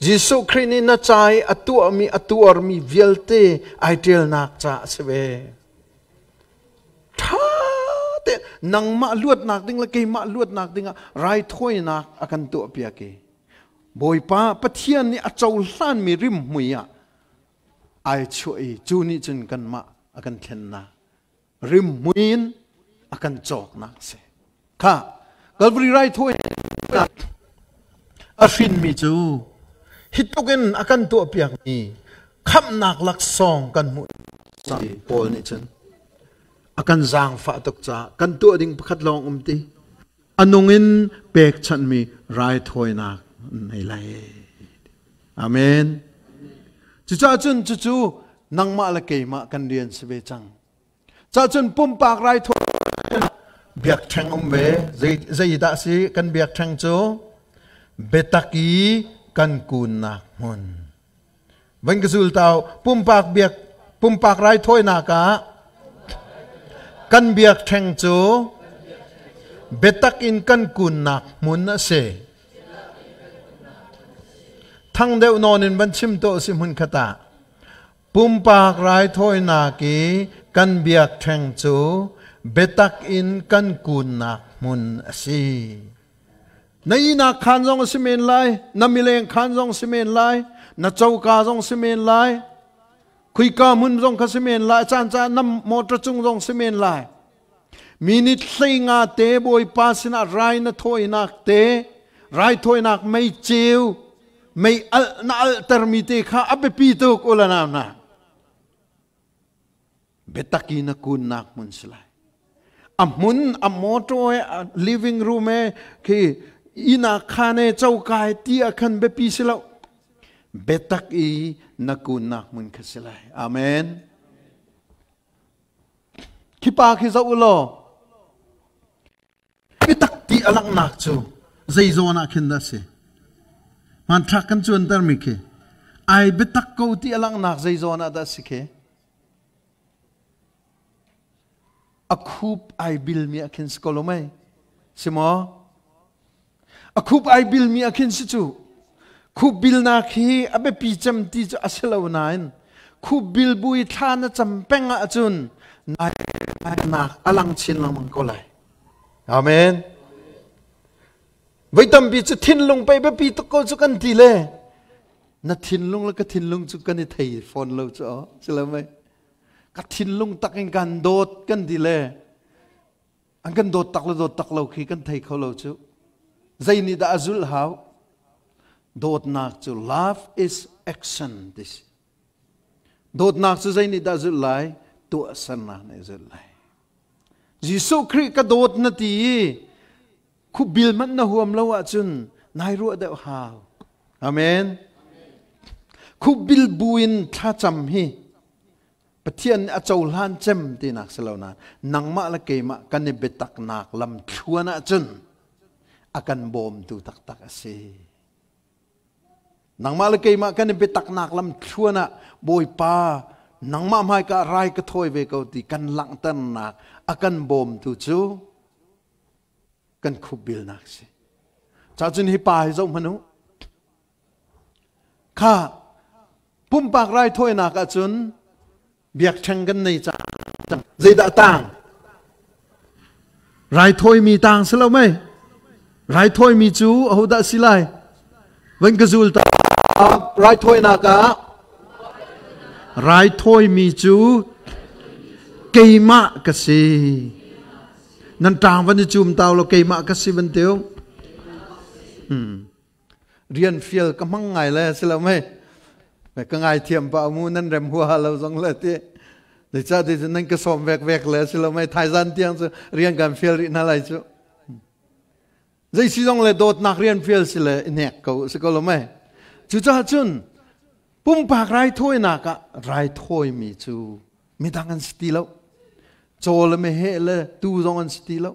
Jesuh Khrih nih na ca i a tuahmi a tuarmi vialte ai ṭialnak ca a si ve. Ṭha te nangmah luatnak ding le keimah luatnak dingah raithawinak a kan tuahpiak i Bawipa Pathian nih a cohlanmi rimhmui ah ai chuah i cu nih cun kanmah a kan thlennak rimhmui in a kan cawknak a si. Kha Calvary raithawinak a hrinmi cu hi tluk in a kan tuahpiakmi khamhnak laksawng kan hmuh Paul nih cun a kan zaangfah tuk caah kan tuah ding pakhat lawng um ti a nung in pekchanhmi raithawinak nei lai. Amen. Cucaah cun cucu nangmah le keimah kan rian si ve cang. Cahcun pumpak raithawinak biakṭheng um ve. Zeidah si kan biakṭheng cu? Biatak i kan kunnak hmun. Van ka zul tau pumpak biak pumpak raithawinak ah kan biakṭheng cu biatak in kan kunnak hmun a si. Thang deuh nawn in van chim to si hmun khat ah. Pumpak raithawinak i kan biakṭheng cu biatak in kan kunnak hmun a si. Na ihnak khaan zong a si men lai, na mileng khaan zong si men lai, na coka zong si men lai, khuika hmun zong kha si men lai, caan caan na motor cung zong si men lai. Minute 15 te Bawipa sinah rai na thawinak te, Raithawinak mei ceu, mei alh na alhtermi te kha a biapi tuk u le nau hna. Biatak i na kunnak hmun si lai. A hmun, a motor he, a living room he, khi inn ah khan he, coka he ti ah khan biapi si lo. Biatak i na kunnak hmun kha si lai. Amen. Khi pa khi zoh u law, Biatak ti a langhnak cu zei zawn ah khin dah si? Hmanthlak kan cuantermi khi ai biatak ko ti a langhnak zei zawn ah dah si khi? A khup ai bilmi ah khin si ko lo mei? Si maw? A khup ai bilmi ah khin si cu. Khup bilnak hi a biapi cem ti cu a si lo nain khup bil bu i thla na cam peng ahcun nak a lang chin lengmang ko lai. Amen. Voi tampi cu thinlung pei biapi tuk ko cu kan ti le na thinlung le ka thinlung cu kan i thei fawn lo cu aw si lo mei ka thinlung tak in kan dawt kan ti le an kan dawt tak le dawt tak lo khi kan thei kho lo cu zei nih dah a zulh hau dawtnak cu love is action ti si dawtnak cu zei nih dah zulh lai tuahsernak nih zulh lai Jesuh Khrih ka dawt na ti i khubil hmanh na huam lo ahcun nai ruah deuh hau amen khubil buin thlacam hi Pathian nih a cohlan cem tinak si lo nain nangmah le keimah kan i biataknak lam thluan ahcun a kan bawmtu taktak a si. Nangmah le keimah kan i biataknak lam thluan ah Bawipa nangmah hmaika rai ka thawi ve ko ti kan langhternak a kan bawmtu cu kan khupbilnak si. Cacun hi pa hi zoh hmanh u. Kha pumpak raithawinak ahcun biakṭheng kan nei cang. Zeidah tang? Raithawimi tang si lo mei? Raithawimi cu ahodah si lai? Van ka zul ta. Raithawinak ah raithawimi cu keimah ka si. Nan ṭang van i cum tau lo keimah ka si van tiu. Rian fial ka hmang ngai le si lo mei ka ngai thiam pa mu nan rem hua lo zong le ti zeicah ti nan ka sawm vek vek le si lo mei thaizan tiang cu rian kan fial rih hna lai cu zei si zong le dawtnak rian fial si le i hnek ko si ko lo mei cucaah cun pumpak raithawinak ah raithawimi cu midang an si ti lo caw le meheh le tuu zong an si ti lo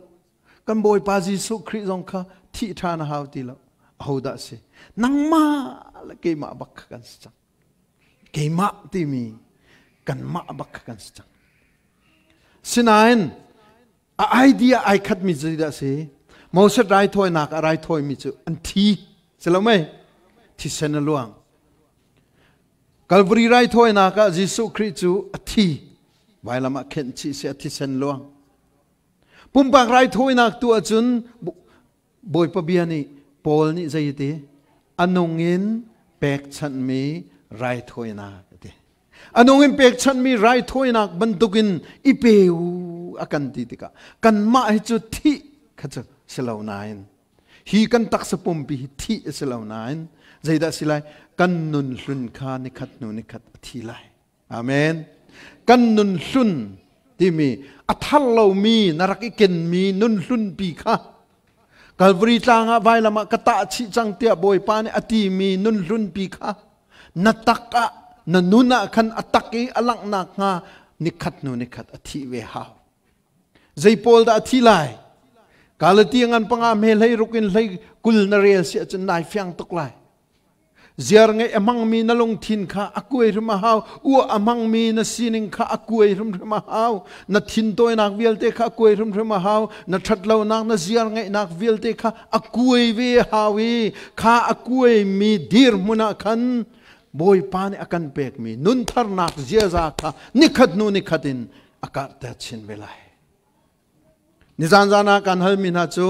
Kan Bawipa Jesuh Khrih zong kha thih ṭhan a hau ti lo. Ahodah si? Nangmah le keimah bak kha kan si cang. Keimah timi kanmah bak kha kan si cang. Sinain a idea ai khatmi zeidah si? Moses raithawinak a raithawimi cu an thi. Si lo mei? Thisen a luang. Calvary raithawinak ah Jesuh Khrih cu a thi. Vailam ah khenh chih si a thisen luang. Pumpak raithawinak tu ahcun Bawipa bia nih Paul nih zei ti a nung in pekchanhmi raithawinak a ti. A nung in pekchanhmi raithawinak bantukin i pe u a kan ti tikah kanmah hi cu thih kha cu si lo nain hi kan taksa pumpi hi thih a si lo nain zeidah si lai kan nun hlun kha nikhat hnu nikhat a thi lai. Amen. Kan nun hlun timi a thar lomi na rak i kenmi nun hlun pi kha Calvary tlang ah vailam ah ka tah chih cang tiah Bawipa nih a timi nun hlun pi kha na tak ah na nun ah khan a tak i a langhnak hnga nikhat hnu nikhat a thih ve hau. Zei pawl dah a thi lai? Galati ngan panga hme hlei ruk in hlei kul na rel si ahcun nai fiang tuk lai. Ziar ngeih a hmangmi na lungthin kha a kuai hrim a hau. Uah a hmangmi na sining kha a kuai hrimhrim a hau. Na thintawinak vialte kha a kuai hrimhrim a hau. Na ṭhatlonak, na ziar ngeihnak vialte kha a kuai ve a hau i kha a kuaimi dirhmun ah khan Bawipa nih a kan pekmi nuntharnak ziaza kha nikhat hnu nikhat in a karhter chin ve lai. Nizan zan ah kan halmi hna cu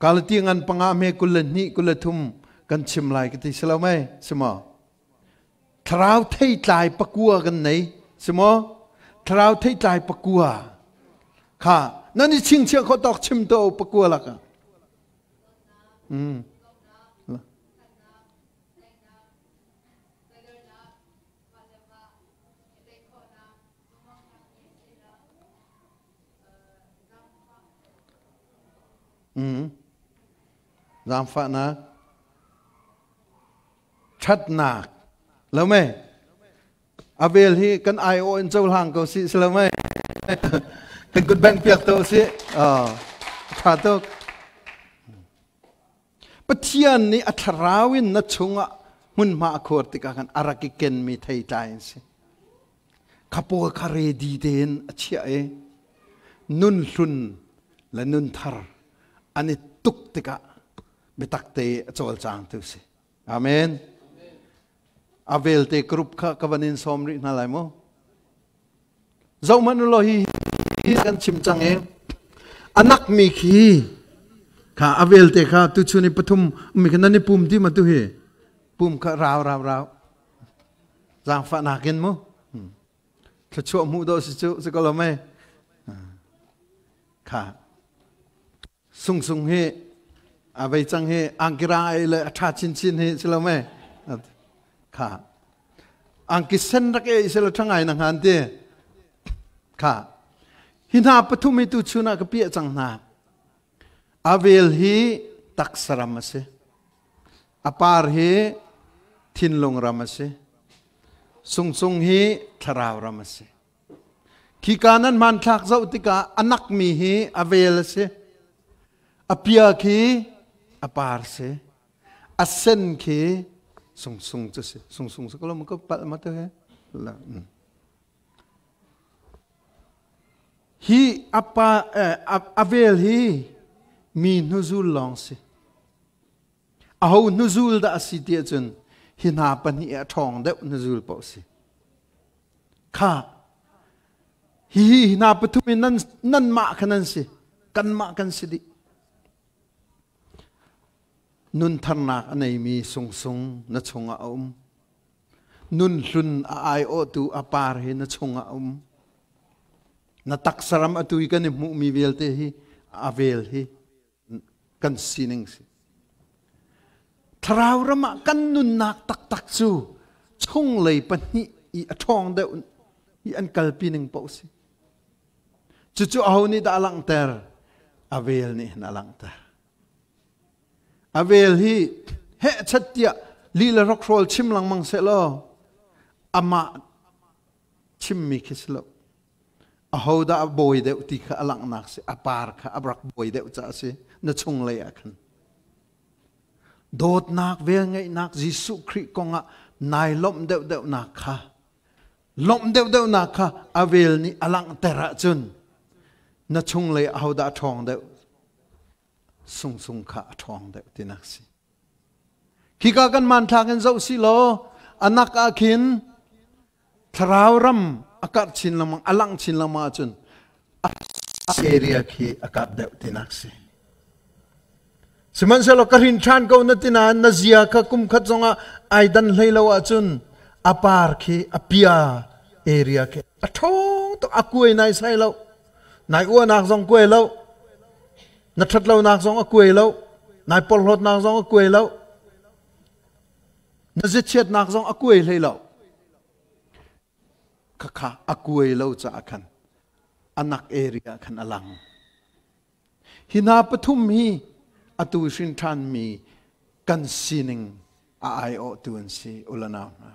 Galati ngan panga me 22 23 kan chim lai ka ti si lo mei si maw? Thlarau theitlai pakua kan nei si maw? Thlarau theitlai pakua kha nan i chingchiah kho tawk chim to pakua lakah. Zaangfahnak, ṭhatnak, lo mei? A vel hi kan aiawh in cohlang ko si, si lo mei? Kan kut bengh piak to si. Ṭha tuk. Pathian nih a thlarau in na chungah hmunhma a khuar tikah khan a rak i kenmi theitlai an si. Kha pawl kha ready tein a chiah i nun hlun le nun thar an i tuk tikah biatak te a cawlcangtu si. Amen. A velte group kha ka van in sawm rih hna lai mu. Zohhmanh u law hi hi kan chim cang i anak mi khi kha a velte kha tuchun i pathum mi kha nan i pum ti ma tu hi pum kha rau rau rau zaangfahnak in mu thluachuah hmuh dawh si cu si ko lo mei kha sungsung hi a vei cang hi angkira ai le a ṭha chinchin hi si lo mei kha angki sen rak e se la ṭha ngai na ngan ti kha hi hna pathum hi tu chun ah ka piah cang hna avel hi taksaram a si A par hi thinlung ram a si. Sungsung hi thlarau ram a si. Khika nan hmanthlak zoh tikah a nakmi hi a vel a si. A pia khi a par si. A sen khi sungsung cu si. Sungsung si ko ko palh ma tu he. Hi apa a vel hi mi hnuzul lawng si. Aho hnuzul dah a si ti ahcun hi hna pahnih a ṭhawng deuh hnuzul paoh si. Kha hihi hi hna pathum in nan nanmah kha nan si. Kanmah kan si dih. Nun tharnak a neimi sungsung na chungah a um. Nun hlun a aiawhtu a par hi na chungah a um. Na taksaram atu i kan i hmuhmi vialte hi a vel hi kan sining si. Thlarau ram ah kan nunnak taktak cu chunglei pahnih i a ṭhawng deuh i an kalpi ning paoh si. Cucu aho nih dah a langhter? A vel nih hin a langhter. A vel hi heh chat tiah lila rokhrawl chim lengmang seh law amah chimmi khi si lo. Ahodah a bawi deuh ti kha a langhnak si a par kha a rak bawi deuh caah a si na chunglei ah khan dawtnak velngeihnak Jesuh Khrih kongah nai lawmh deuhdeuhnak kha lawmh deuhdeuhnak kha a vel nih a langhter ahcun na chunglei ahodah a ṭhawng deuh sungsung kha a ṭhawng deuh tinak si Khika kan hmanthlak in zoh si law anak ah khin thlarau ram a karh chin lengmang a langh chin lengmang ahcun area khi a karh deuh tinak si. Sihmanhsehlaw ka hrin ṭhan ko na ti nain na zia kha kum khat zongah ai dan hlei lo ahcun a par khi a pia area khi a ṭhawng tuk a kuai nai sai lo nai uahnak zong kuai lo Na ṭhatlonak zong a kuai lo. Nai porhlawtnak zong a kuai lo. Na ziachiatnak zong a kuai hlei lo. Khakha a kuai lo caah khan anak area khan a lang. Hi hna pathum hi atu hrin ṭhanmi kan sining a aiawhtu an si ulanau hna.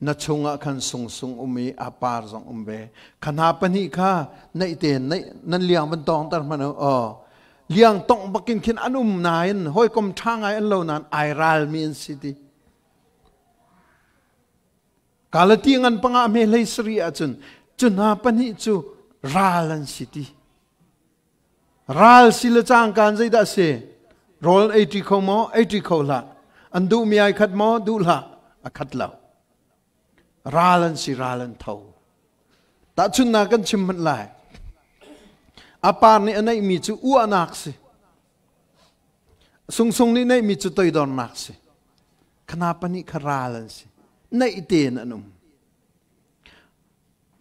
Na chungah khan sungsung um i a par zong um ve. Kha hna pahnih kha naih tein naih nan liang van tawng ter hmanh u. Aw. Liang tongh bakin khin an um nain hawikom ṭha ngai an lo nain ai ralmi an si ti. Galati ngan panga hme hlei sari ahcun cu hna pahnih cu ral an si ti. Ral si le cangkaan zeidah si? Rawl ei ṭi kho maw? Ei ṭi kho hlah. An duhmi ai khat maw? Duh hlah. A khat lo. Ral an si, ral an tho. Tahchunhnak kan chim hmanh lai. A par nih a neihmi cu uahnak si. Sungsung nih neihmi cu toidornak si. Khana pahnih kha ral an si. Neih tein an um.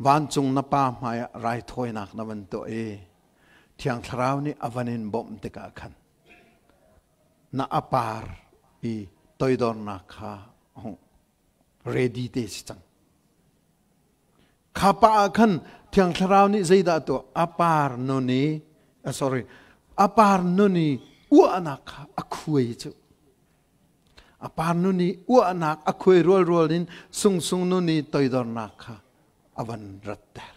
Vancung na Pa hmaiah raithawinak na van tuah i Thiang Thlarau nih a van in bawmh tikah khan. Na apar i toidornak kha ready te si cang. Kha pa ah khan Thiang Thlarau nih zeidah tuah? Apar nun i, sorry, apar nun i uahnak kha a khuai cu. Apar nun i uahnak a khuai rualrual in sungsung nun i toidornak kha a van ratter.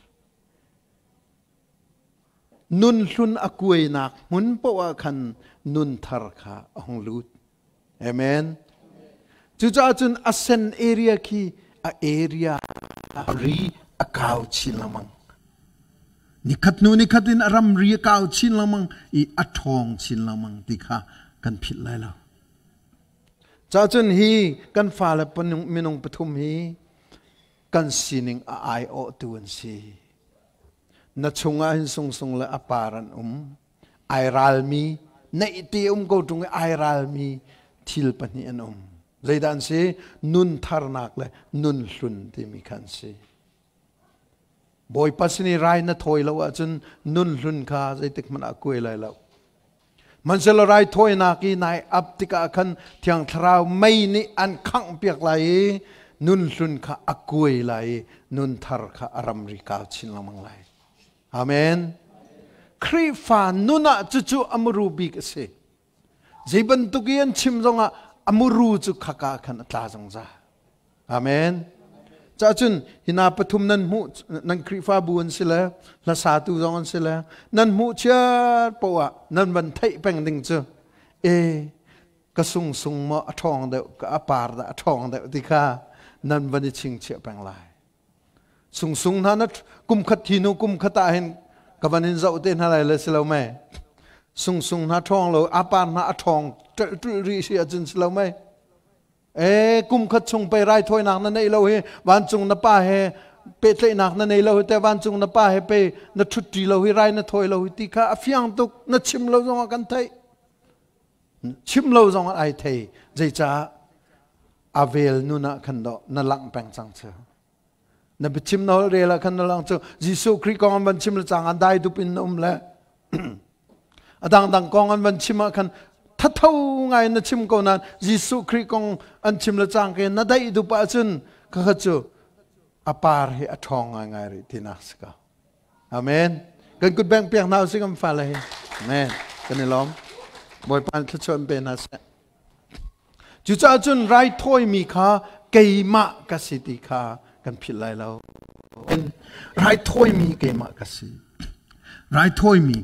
Nun hlun a kuainak hmun poah ah khan nun thar kha a hung lut. Amen. Cucaah cun a sen area khi a area ri a kau chin lengmang. Nikhat hnu nikhat in a ramri a kau chin lengmang i a ṭhawng chin lengmang ti kha kan philh lai lo. Cacun hi kan fale minung pathum hi kan sining a aiawhtu an si. Na chungah hin sungsung le a par an um. Ai ralmi neih te um ko ṭung i ai ralmi thil pahnih an um. Zeidah an si? Nun tharnak le nun hlun timi kha an si. Bawipa sin i rai na thawi lo ahcun nun hlun kha zeitik hmanh ah kuai lai lo. Hmanhsehlaw raithawinak i nai ap tikah khan Thiang Thlarau mei nih an khangh piak lai i nun hlun kha a kuai lai i nun thar kha a ramri kau chin lengmang lai. Amen. Khrihfa nun ah cucu a muru bik a si. Zei bantuk i an chim zongah a muru cu khaka khan a tla zungzal. Amen. Cacun hina pathum nan hmuh nan Khrihfabu an si le hlasatu zong an si le nan hmuh chiar poah nan van theih peng ding cu e ka sung sung maw a ṭhawng deuh ka a par dah a ṭhawng deuh ti kha nan van i chingchiah peng lai. Sungsung hna na kum khat thi nu kum khat ah hin ka van in zoh te hna lai le si lo mei. Sungsung hna ṭhawng lo a par hna a ṭhawng ṭelh ṭulh rih si ahcun si lo mei. E kum khat chung pei raithawinak na neih lo hi vancung na pa he pehtlaihnak na nei lo hi te vancung na pa he pe na ṭhutṭi lo hi rai na thawi lo hi ti kha a fiang tuk na chim lo zongah kan theih chim lo zongah ai thei zeicah a vel nun ah khan do na langh peng cang cu na biachim na holh rel ah khan na lang cu Jesuh Khrih kong an van chim le cang an dai dup in na um le a dangdang kong an van chim ah khan thatho ngai na chim ko nain Jesuh Khrih kong an chim le cang ke na daih dup ahcun khakha cu a par hi a ṭhawng ngaingai rih tinak si ko. Amen. Kan kut beng piak hna usih kan fale hi. Amen. Kan i lawm. Bawipa thluachuah in pe hna seh. Cucaah cun raithawimi kha keimah ka si ti kha kan philh lai lo. Raithawimi keimah ka si. Raithawimi.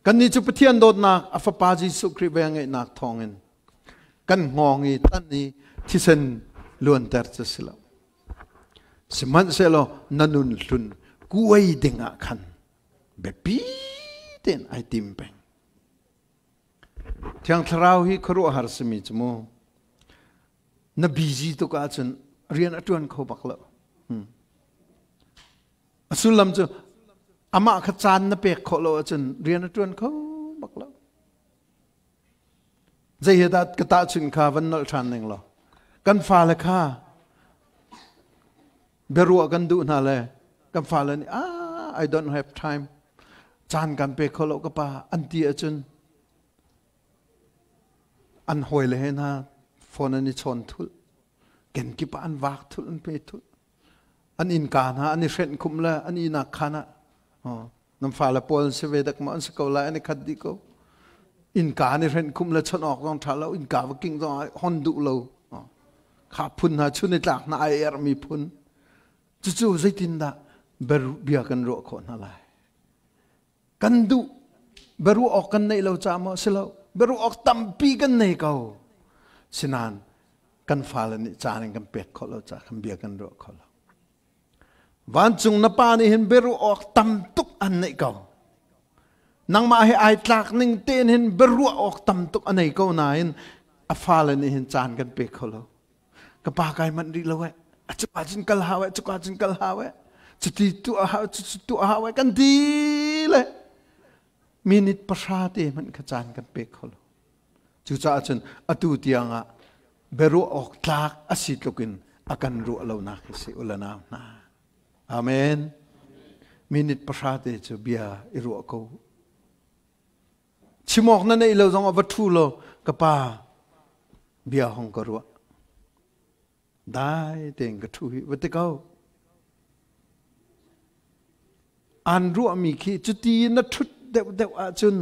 Kannih cu Pathian dawtnak a Fapa Jesuh Khrih velngeihnak thawngin kan hngawng i tan i thisen luanter cu si lo. Sihmanhsehlaw na nun hlun kuai dingah khan biapi tein ai tim peng. Thiang Thlarau hi khuaruahhar simi cu mu na busy tuk ahcun rian a ṭuan kho bak lo. A sullam cu amah kha caan na pek khawh lo ahcun rian a ṭuan kho bak lo. Zei he dah ka tahchunh kha van nolh ṭhan ning law kan fale kha biaruah kan duh hna le kan fale nih ah I don't have time caan kan pe kho lo ka pa an ti ahcun an hawile he hna phone an i chawn thulh kenkip ah an vak thulh an pe thulh an innka hna an i hrenh khum le an ihnak khan ah nan fale pawl an si ve dak maw an si ko lai an i khat dih ko innka an i hrenh khum le chawnh awk zong ṭha lo innka va king zong hon duh lo kha phun hna chun i tlak hna ai ermi phun cucu zeitindah bia kan ruah khawh hna lai kan duh biaruah awk kan neih lo caah maw si lo biaruah awk tampi kan nei ko sinain kan fale nih caan in kan pek khawh lo caah kan bia kan ruah kho lo vancung na pa nih hin biaruah awk tam tuk an neih ko nangmah he ai tlak ning tein hin biaruah awk tam tuk a nei ko nain a fale nih hin caan kan pe kho lo ka pa kai manh rih lo eh a cuka cun kal hau eh cuka cun kal hau eh cuti tuah hau cucu tuah hau eh kan ti le minute pahra te hmanh kha caan kan pe kho lo cucaah cun atu tiang ah biaruah awk tlak a si tluk in a kan ruah lonak hi si ulanau hna amen minute pahra te cu bia i ruah ko. Chim awk na neih lo zong ah va ṭhu law ka pa bia hong ka ruah. Dai tein ka ṭhu hi va ti ko. An ruahmi khi cuti na ṭhut deuhdeuh ahcun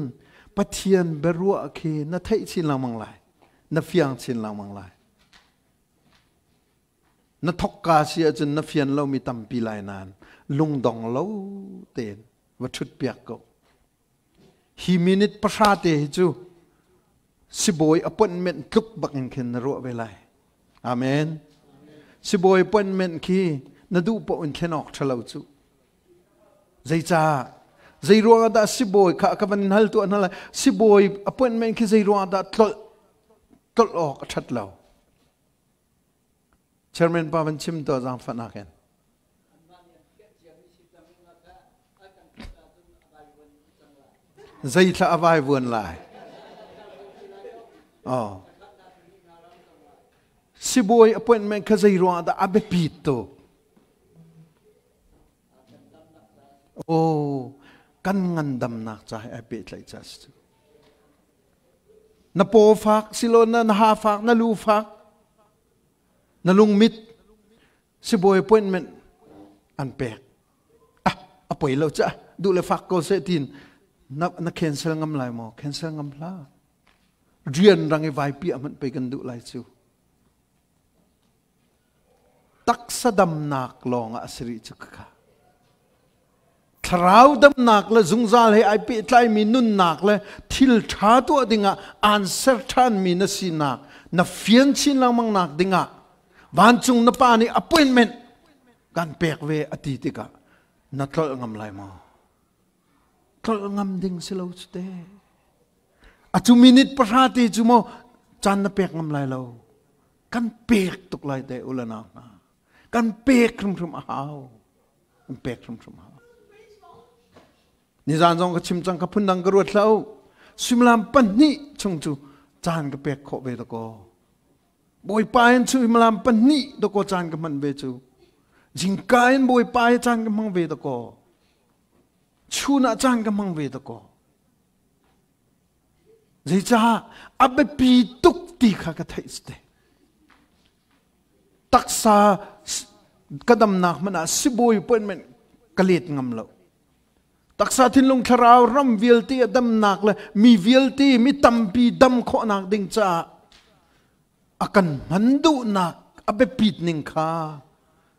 Pathian biaruah khi na theih chin lengmang lai. Na fiang chin lengmang lai. Na thokka si ahcun na fian lomi tampi lai nain lungdong lo tein va ṭhut piak ko. Hi minute pahra te hi cu sibawi appointment tluk bak in khin na ruah ve lai. Amen. Sibawi appointment khi na duh paoh in thlen awk ṭhalo cu. Zeicah? Zei ruangah dah sibawi kha ka van hal tuah hna lai. Sibawi appointment khi zei ruangah dah tlolh tlolh awk a ṭhat lo. Chairman pa van chim tuah zaangfahnak in. Zeithla a vai vuan lai. Oh. Sibawi appointment kha zei ruangah dah a biapit tuk? Oh, kan ngandamnak ca he ai pehtlaih ca si cu. Na paw fak silo na na ha fak na lu fak na lungmit sibawi appointment an pek. Ah, a poi lo ca duh le fak ko seh tin na na cancel ngam lai maw? Cancel ngam hlah. Rian rang i vai piah hmanh pei kan duh lai cu. Taksa damnak lawng ah a si rih cu kha. Thlarau damnak le zungzal he ai pehtlaimi nunnak le thil ṭha tuah dingah aan ser ṭhanmi na sinak na fian chin lengmang nak dingah vancung na pa nih appointment kan pek ve a ti tikah na tlolh ngam lai maw? Tlolh ngam ding si lo cu te. A cu minute pahra te cu maw caan na pek ngam lai lo. Kan pek tuk lai te u le nau hna. Kan pek hrimhrim a hau. Kan pek hrimhrim a hau. Nizan zong ka chim cang ka phundang ka ruat hlah u. Suimilam pahnih chung cu caan ka pek khawh ve dakaw. Bawipa in suimilam pahnih dakaw caan ka hman ve cu. Zingka in Bawipa he caan ka hmang ve dakaw. Chun ah caan ka hmang ve dakaw. Zeicah a biapi tuk ti kha ka theih te. Taksa ka damnak hmanh ah sibawi appointment ka let ngam lo. Taksa thinlung thlarau ram vialte a damnak le mi vialte mi tampi dam khawhnak ding caah a kan hman duhnak a biapit ning kha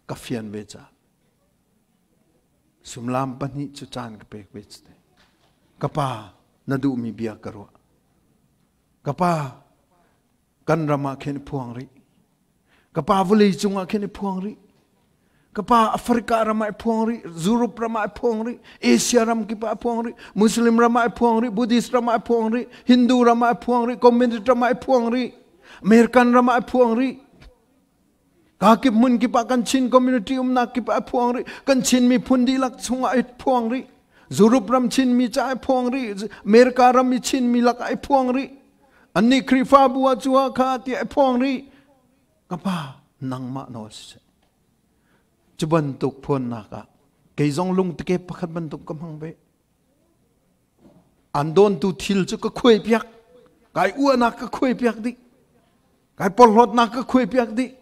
ka fian ve caah Sumlam pahnih cu caan ka pek ve te. Ka pa, na duhmi bia ka ruah. Ka pa, kan ram ah khin phuang rih. Ka pa vawlei cungah khin i phuang rih. Ka pa Africa ram ah i phuang rih, Europe ram ah i phuang rih, Asia ram kip ah i phuang rih, Muslim ram ah i phuang rih, Buddhist ram ah i phuang rih, Hindu ram ah i phuang rih, Communist ram ah i phuang rih, American ram ah i phuang rih. Ka kip hmun kip ah kan Chin community umnak kip ah phuang rih. Kan Chin miphun dihlak chungah ai phuang rih. Europe ram Chin mi ca ai phuang rih. America ram i Chin mi lak ai phuang rih. Annih Khrihfabu ah cu ah kha ti ai phuang rih. Ka pa nangmah nawl siseh. Cu bantuk phuannak ah kei zong lungtike pakhat bantuk ka hmang ve. An dawntu thil cu ka khuai piak. Kai uahnak ka khuai piak dih. Kai porhlawtnak ka khuai piak dih.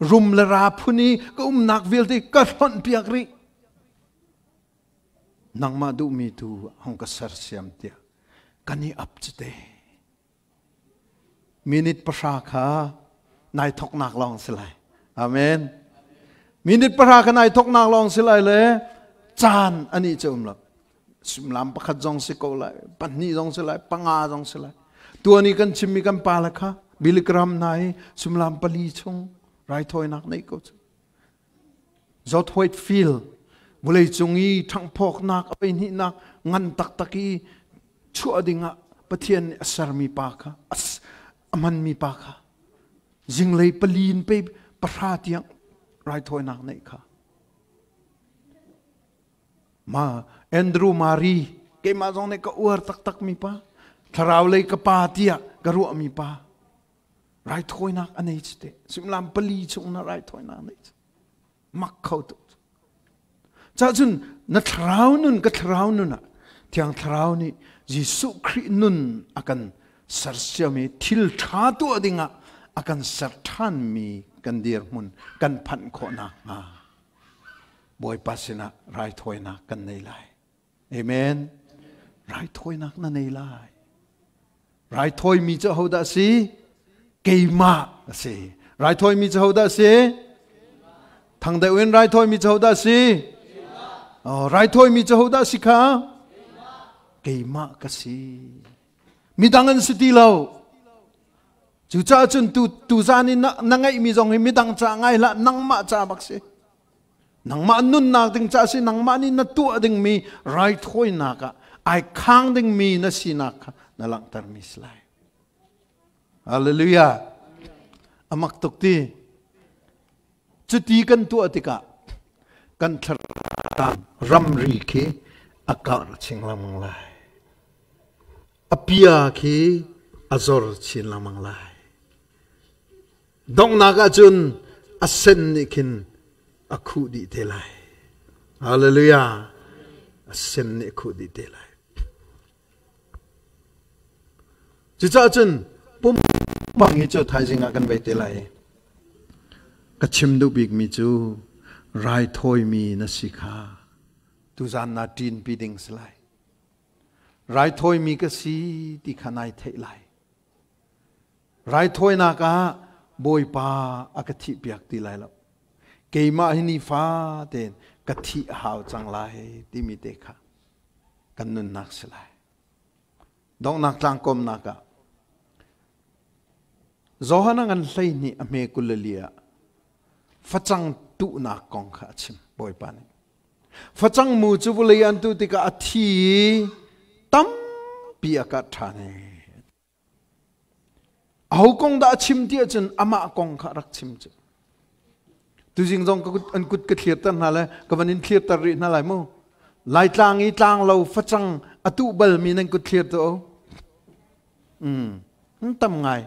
Rum le ra phun i ka umnak vialte ka hlonh piak rih. Nangmah duhmi tu hong ka sersiam tiah kan i ap cu te. Minute pahra kha nai thoknak lawng si lai. Amen. Minute pahra kha nai thoknak lawng si lai le caan ani cu um lo. Suimilam pakhat zong si ko lai, pahnih zong si lai, panga zong si lai. Tuan i kan chimmi kan pa le kha Billy Graham hna hi suimilam pali chung raithawinak nei ko cu. George Whitefield vawlei cung i ṭhanghphawknak a peihnihnak ngan taktak i chuah dingah Pathian nih a sermi pa kha a hmanmi pa kha zinglei pali in pe pahra tiang raithawinak neih kha Ma Andrew Mari keimah zong nih ka uar taktak mi pa thlarau lei ka pa tiah ka ruah mi pa raithawinak a nei chu te simlam pali chung na raithawinak nei chu mak kho tu cha cun na thlarau nun ka thlarau nun ah. Thiang Thlarau nih Jesuh Khrih nun a kan sersiam i thil ṭha tuah dingah a kan ser ṭhanmi kan dirhmun kan phanh khawh nakhnga Bawipa sinah raithawinak kan nei lai. Amen. Raithawinak na nei lai. Raithawimi cu ahodah a si? Keimah a si. Raithawimi cu ahodah a si? Thang deuh in raithawimi cu ahodah a si? Oh, raithawimi cu ahodah a si kha? Keimah ka si. Midang an si ti lo. Cucaah cun tu tuzan i na, na ngeihmi zong hi midang ca ngai hlah, nangmah ca bak si. Nangmah nunnak ding ca si nangmah nih na tuah dingmi raithawinak ah ai khang dingmi na sinak kha na langhtermi si lai. Hallelujah. Amak tuk ti. Cuti kan tuah tikah kan thlarau ramri khi a karh chin lengmang lai. A pia khi a zor chin lengmang lai. Donghnak ahcun a sen nih khin a khuh dih te lai. Hallelujah. A sen nih a khuh dih te lai. Cucaah cun pumpak hi cu thaizing ah kan vei te lai. Ka chim duh bikmi cu raithawimi na si kha tuzan na ṭinpi ding si lai. Raithawimi ka si ti kha nai theih lai. Raithawinak ah Bawipa a ka thihpiak ti lai lo. Keimah hi nifa tein ka thih a hau cang lai timi te kha kan nunnak si lai. Donghnak tlangkawmnak ah Johan a ngan 12 a hme 24 ah facang tuhnak kong kha a chim Bawipa nih. Facang mu cu vulei an tuh tikah a thi i tampi a karh ṭhan i Aho kong dah a chim ti ahcun amah kong kha rak chim cu. Tuzing zong an kut ka thlirter hna le ka van in thlirter rih hna lai mu. Laitlang i tlanglo facang a tuh balmi nan kut thlir tu o. Tam ngai.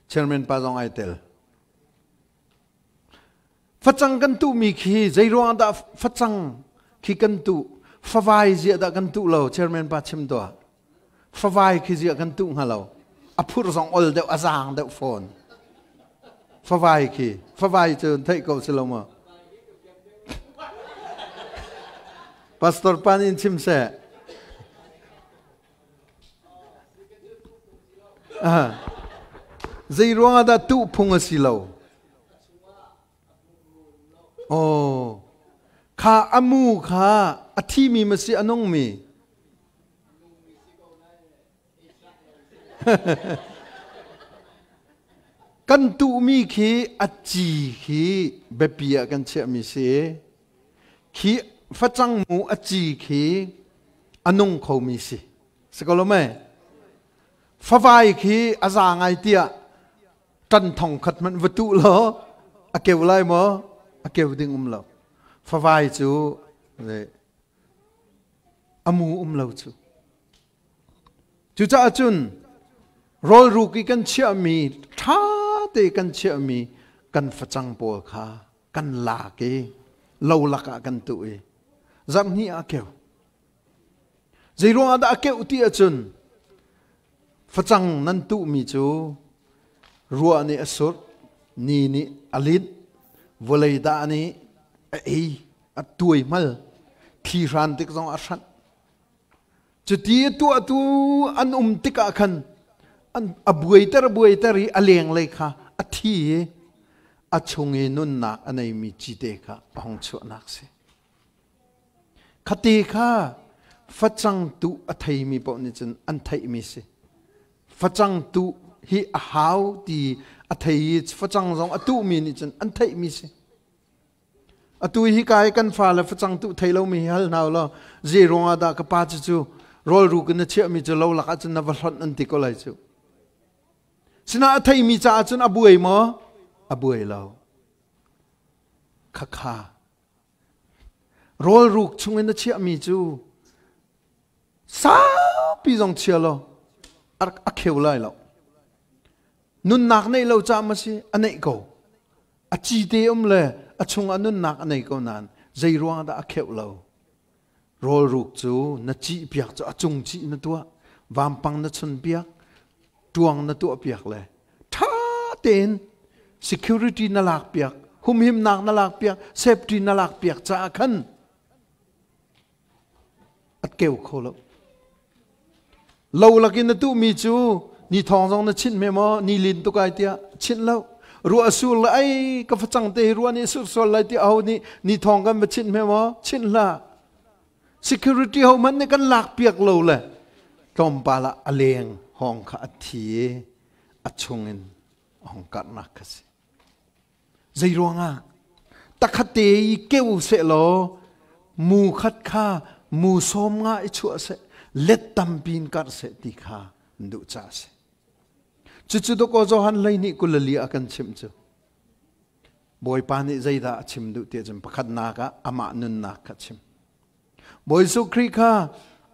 Chairman pa zong ai tel. Facang kan tuhmi khi zei ruang dah facang khi kan tuh? Favai ziah dah kan tuh lo? Chairman pa chim tuah. Favai khi ziah kan tuh hnga lo? A phur zong ol deuh, a zaang deuh fawn. Favai khi, favai cu theih ko si lo maw? Pastor pa nih in chim seh. Zei ruangah dah tuh phung a si lo? Oh, kha a mu kha a thimi ma si a nungmi? Kan tuhmi khi a ci khi biapi ah kan chiahmi si. Khi facang mu a ci khi a nung khomi si. Si ko lo mei? Favai khi a za ngai tiah ṭan thong khat hmanh va tuh law a keu lai maw? A keu ding um lo. Favai cu a mu um lo cu. Cucaah cun rawlruk i kan chiahmi ṭha te kan chiahmi kan facang pawl kha kan lak i lo lakah kan tuh i zarhhnih ah a keu. Zeiruangah dah a keuh ti ahcun facang nan tuhmi cu ruah nih a surh, ni nih a linh, vawlei dah nih a ei, a tuai hmal, thli hran tik zong a hranh. Cuti a tuahtu an um tikah khan a buaiter buaiter i a lenglei kha a thi i a chung i nunnak a neimi cite kha a hung chuahnak si. Khate kha facang tuh a theimi paoh nih cun an theihmi si. Facang tuh hi a hau ti a thei i facang zong a tuhmi nih cun an theihmi si. Atu hi ka i kan fale facang tuh thei lomi hi hal hna law zei ruangah dah ka pa cu cu rawlruk in na chiahmi cu lo lakah cun na va hlonh an ti ko lai cu. Sinain a theimi caah cun a buai maw? A buai lo. Khakha Rawlruk chungin na chiahmi cu saupi zong chia law a kheu lai lo. Nunnak neih lo caah ma si a neih ko. A ci te um le a chungah nunnak a nei ko nain zei ruang dah a kheuh lo? Rawlruk cu na cih piak cu a cung cih na tuah, vampang na chun piak, tuang na tuah piak le ṭha tein security na lak piak, humhimnak na lak piak, safety na lak piak caah khan a keu kho lo. Lo lakin na tuhmi cu ni thawng zong na chinh hme maw ni lin tuk ai tiah chinh lo. Ruah sur le ai ka facang te hi ruah nih sur sual lai tiah aho nih ni thawng kan va chinh hme maw chinh hlah. Security ho hmanh nih kan lak piak lo le tlawmpal ah a leng hawng kha a thi i a chungin a hong karhnak kha si. Zei ruangah? Takhat te i keu seh law mu khat kha mu sawm nga i chuah seh let tampi in karh seh ti kha an duh caah a si. Cucu dawkaw Johan 12 24 a kan chimh cu. Bawipa nih zeidah a chim duh ti ahcun pakhatnak ah amah nunnak kha chim. Bawi Jesuh Khrih kha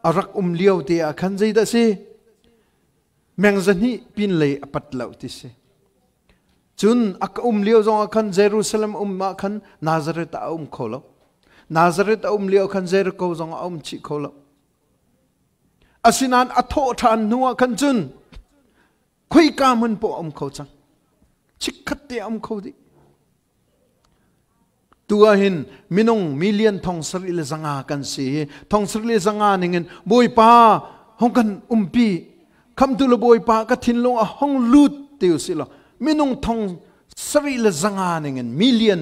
a rak um lio te ah khan zeidah si? Meng zahnih pinlei a pat lo ti si. Cun a ka um lio zong ah khan Jerusalem um ah khan Nazareth ah a um kho lo. Nazareth a um lio khan Jericho zong ah a um chih kho lo. Asinain a thawh ṭhan hnu ah khan cun khoika hmun poah a um kho cang. Chikkhat te a um kho dih. Tu ah hin minung million 7500 kan si i 7500 ningin Bawipa hong kan umpi khamtu le Bawipa ka thinlung a hong lut ti u si law minung 7500 ningin million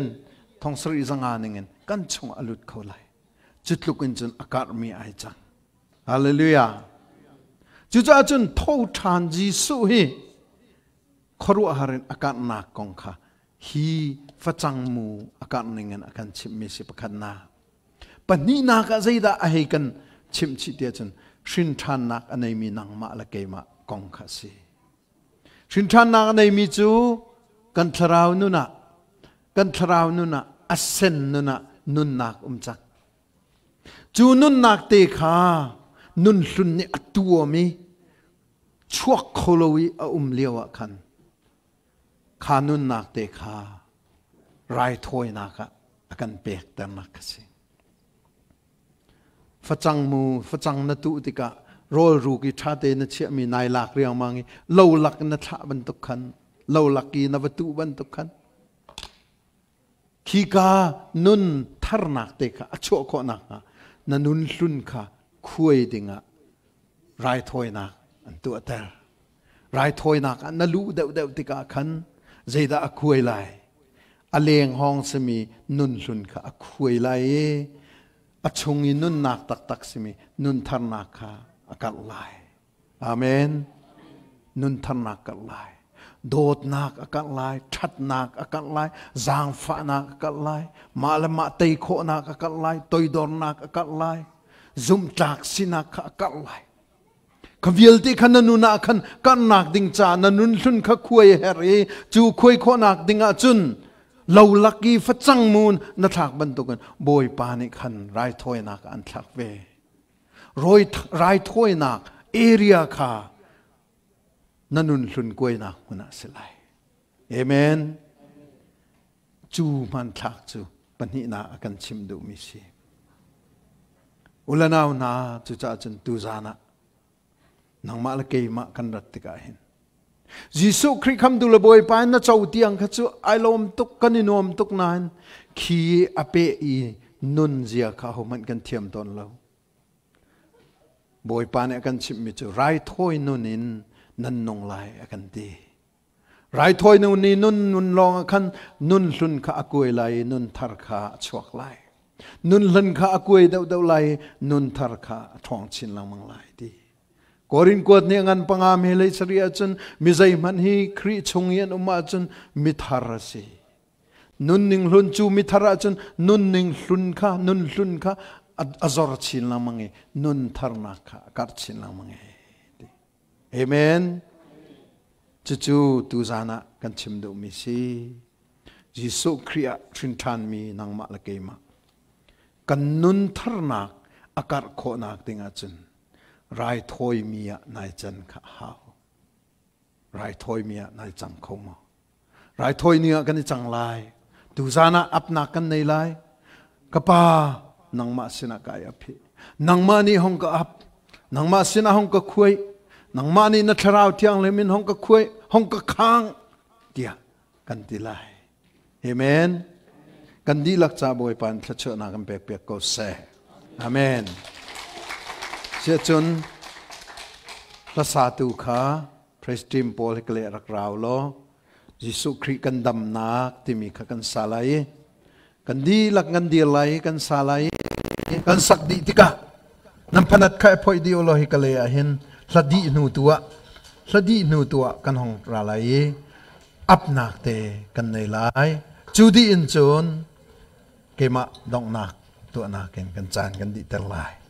7500 ningin kan chung a lut kho lai. Cu tluk in cun a karhmi ai cang. Hallelujah. Cucaah cun tho ṭhan Jesuh hi khuaruahhar in a karhnak kong kha hi facang mu a karh ning in a kan chimhmi si pakhatnak. Pahnihnak ah zeidah a hei kan chimh chih tiah cun hrin ṭhannak a neimi nangmah le keimah kong kha a si. Hrin ṭhannak a neimi cu kan thlarau nun ah kan thlarau nun ah a sen nun ah nunnak um cang. Cu nunnak te kha nun hlun nih a tuam i chuak kho lo i a um lio ah khan kha nunnak te kha raithawinak ah a kan pekternak a si. Facang mu facang na tuh tikah rawl ruk i ṭhate na chiahmi nai lak riangmang i lo lak na thlah bantuk khan lo lak i na va tuh bantuk khan khika nun tharnak te kha a chuah khawh nakhnga na nun hlun kha khuai dingah raithawinak an tuahter. Raithawinak ah na luh deuhdeuh tikah khan zeidah a khuai lai? A leng hawng simi nun hlun kha a khuai lai i a chung i nunnak taktak simi nun tharnak kha a karh lai. Amen. Nun tharnak karh lai. Dawtnak a karh lai, ṭhatnak a karh lai, zaangfahnak a karh lai, mah le mah tei khawhnak a karh lai, toidornak a karh lai, zumhtlak sinak kha a karh lai. Kha vialte kha na nun ah khan karhnak ding caah na nun hlun kha khuai a herh i cu khuai khawhnak ding ah cun lo lak i facang mun na thlak bantukin Bawipa nih khan raithawinak an thlak ve. Raithawinak area kha na nun hlun kuainak hmun ah si lai. Amen. Cu hmanthlak cu pahnihnak a kan chimh duhmi si. Ulanau hna cucaah cun tuzan ah nangmah le keimah kan rat tikah hin Jesuh Khrih khamtu le Bawipa in na co tiang kha cu ai lawm tuk kan i nuam tuk nain khi a pe i nun zia kha hohmanh kan thiam tawn lo. Bawipa nih a kan chimhmi cu raithawi nun in nan nung lai a kan ti. Raithawi nu nih nun nun lawng ah khan nun hlun kha a kuai lai i nun thar kha a chuak lai. Nun hlun kha a kuai deuhdeuh lai i nun thar kha a ṭhawng chin lengmang lai ti. Korin kuat nih a ngan panga me lei sarih ahcun mi zeihmanh hi Khrih chung i an um ahcun mithar a si. Nunning hlun cu mithar ahcun nunning hlun kha nun hlun kha a zor chin lengmang i nun tharnak kha a karh chin lengmang i. Amen. Cucu tuzan ah kan chim duhmi si. Jesuh Khrih ah hrin ṭhanmi nangmah le keimah. Kan nun tharnak a karh khawhnak ding ahcun raithawimi ah nai can kha a hau. Raithawimi ah nai cang kho maw? Raithawi ni ah kan i cang lai. Tuzan ah apnak kan nei lai. Ka pa, nangmah sinah kai ap hi. Nangmah nih hong ka ap, nangmah sinah hong ka khuai, nangmah nih na thlarau thianghlim in hong ka khuai, hong ka khang tiah kan ti lai. Amen. Kan dihlak ca Bawipa in thluachuahnak kan pek piak ko seh. Amen. Siacun hlasatu kha praise team pawl hi ka leh rak rau law Jesuh Khrih kan damnak timi kha kan sa lai i kan dihlak kan dir lai i kan sa lai i kan sak dih tikah nan phanat kha i phoih dih ulaw hi ka le ah hin hla dih hnu tu ah hla dih hnu tu ah kan hong ra lai i apnak te kan nei lai. Cu dih in cun keimah donghnak tuahnak in kan caan kan dihter lai.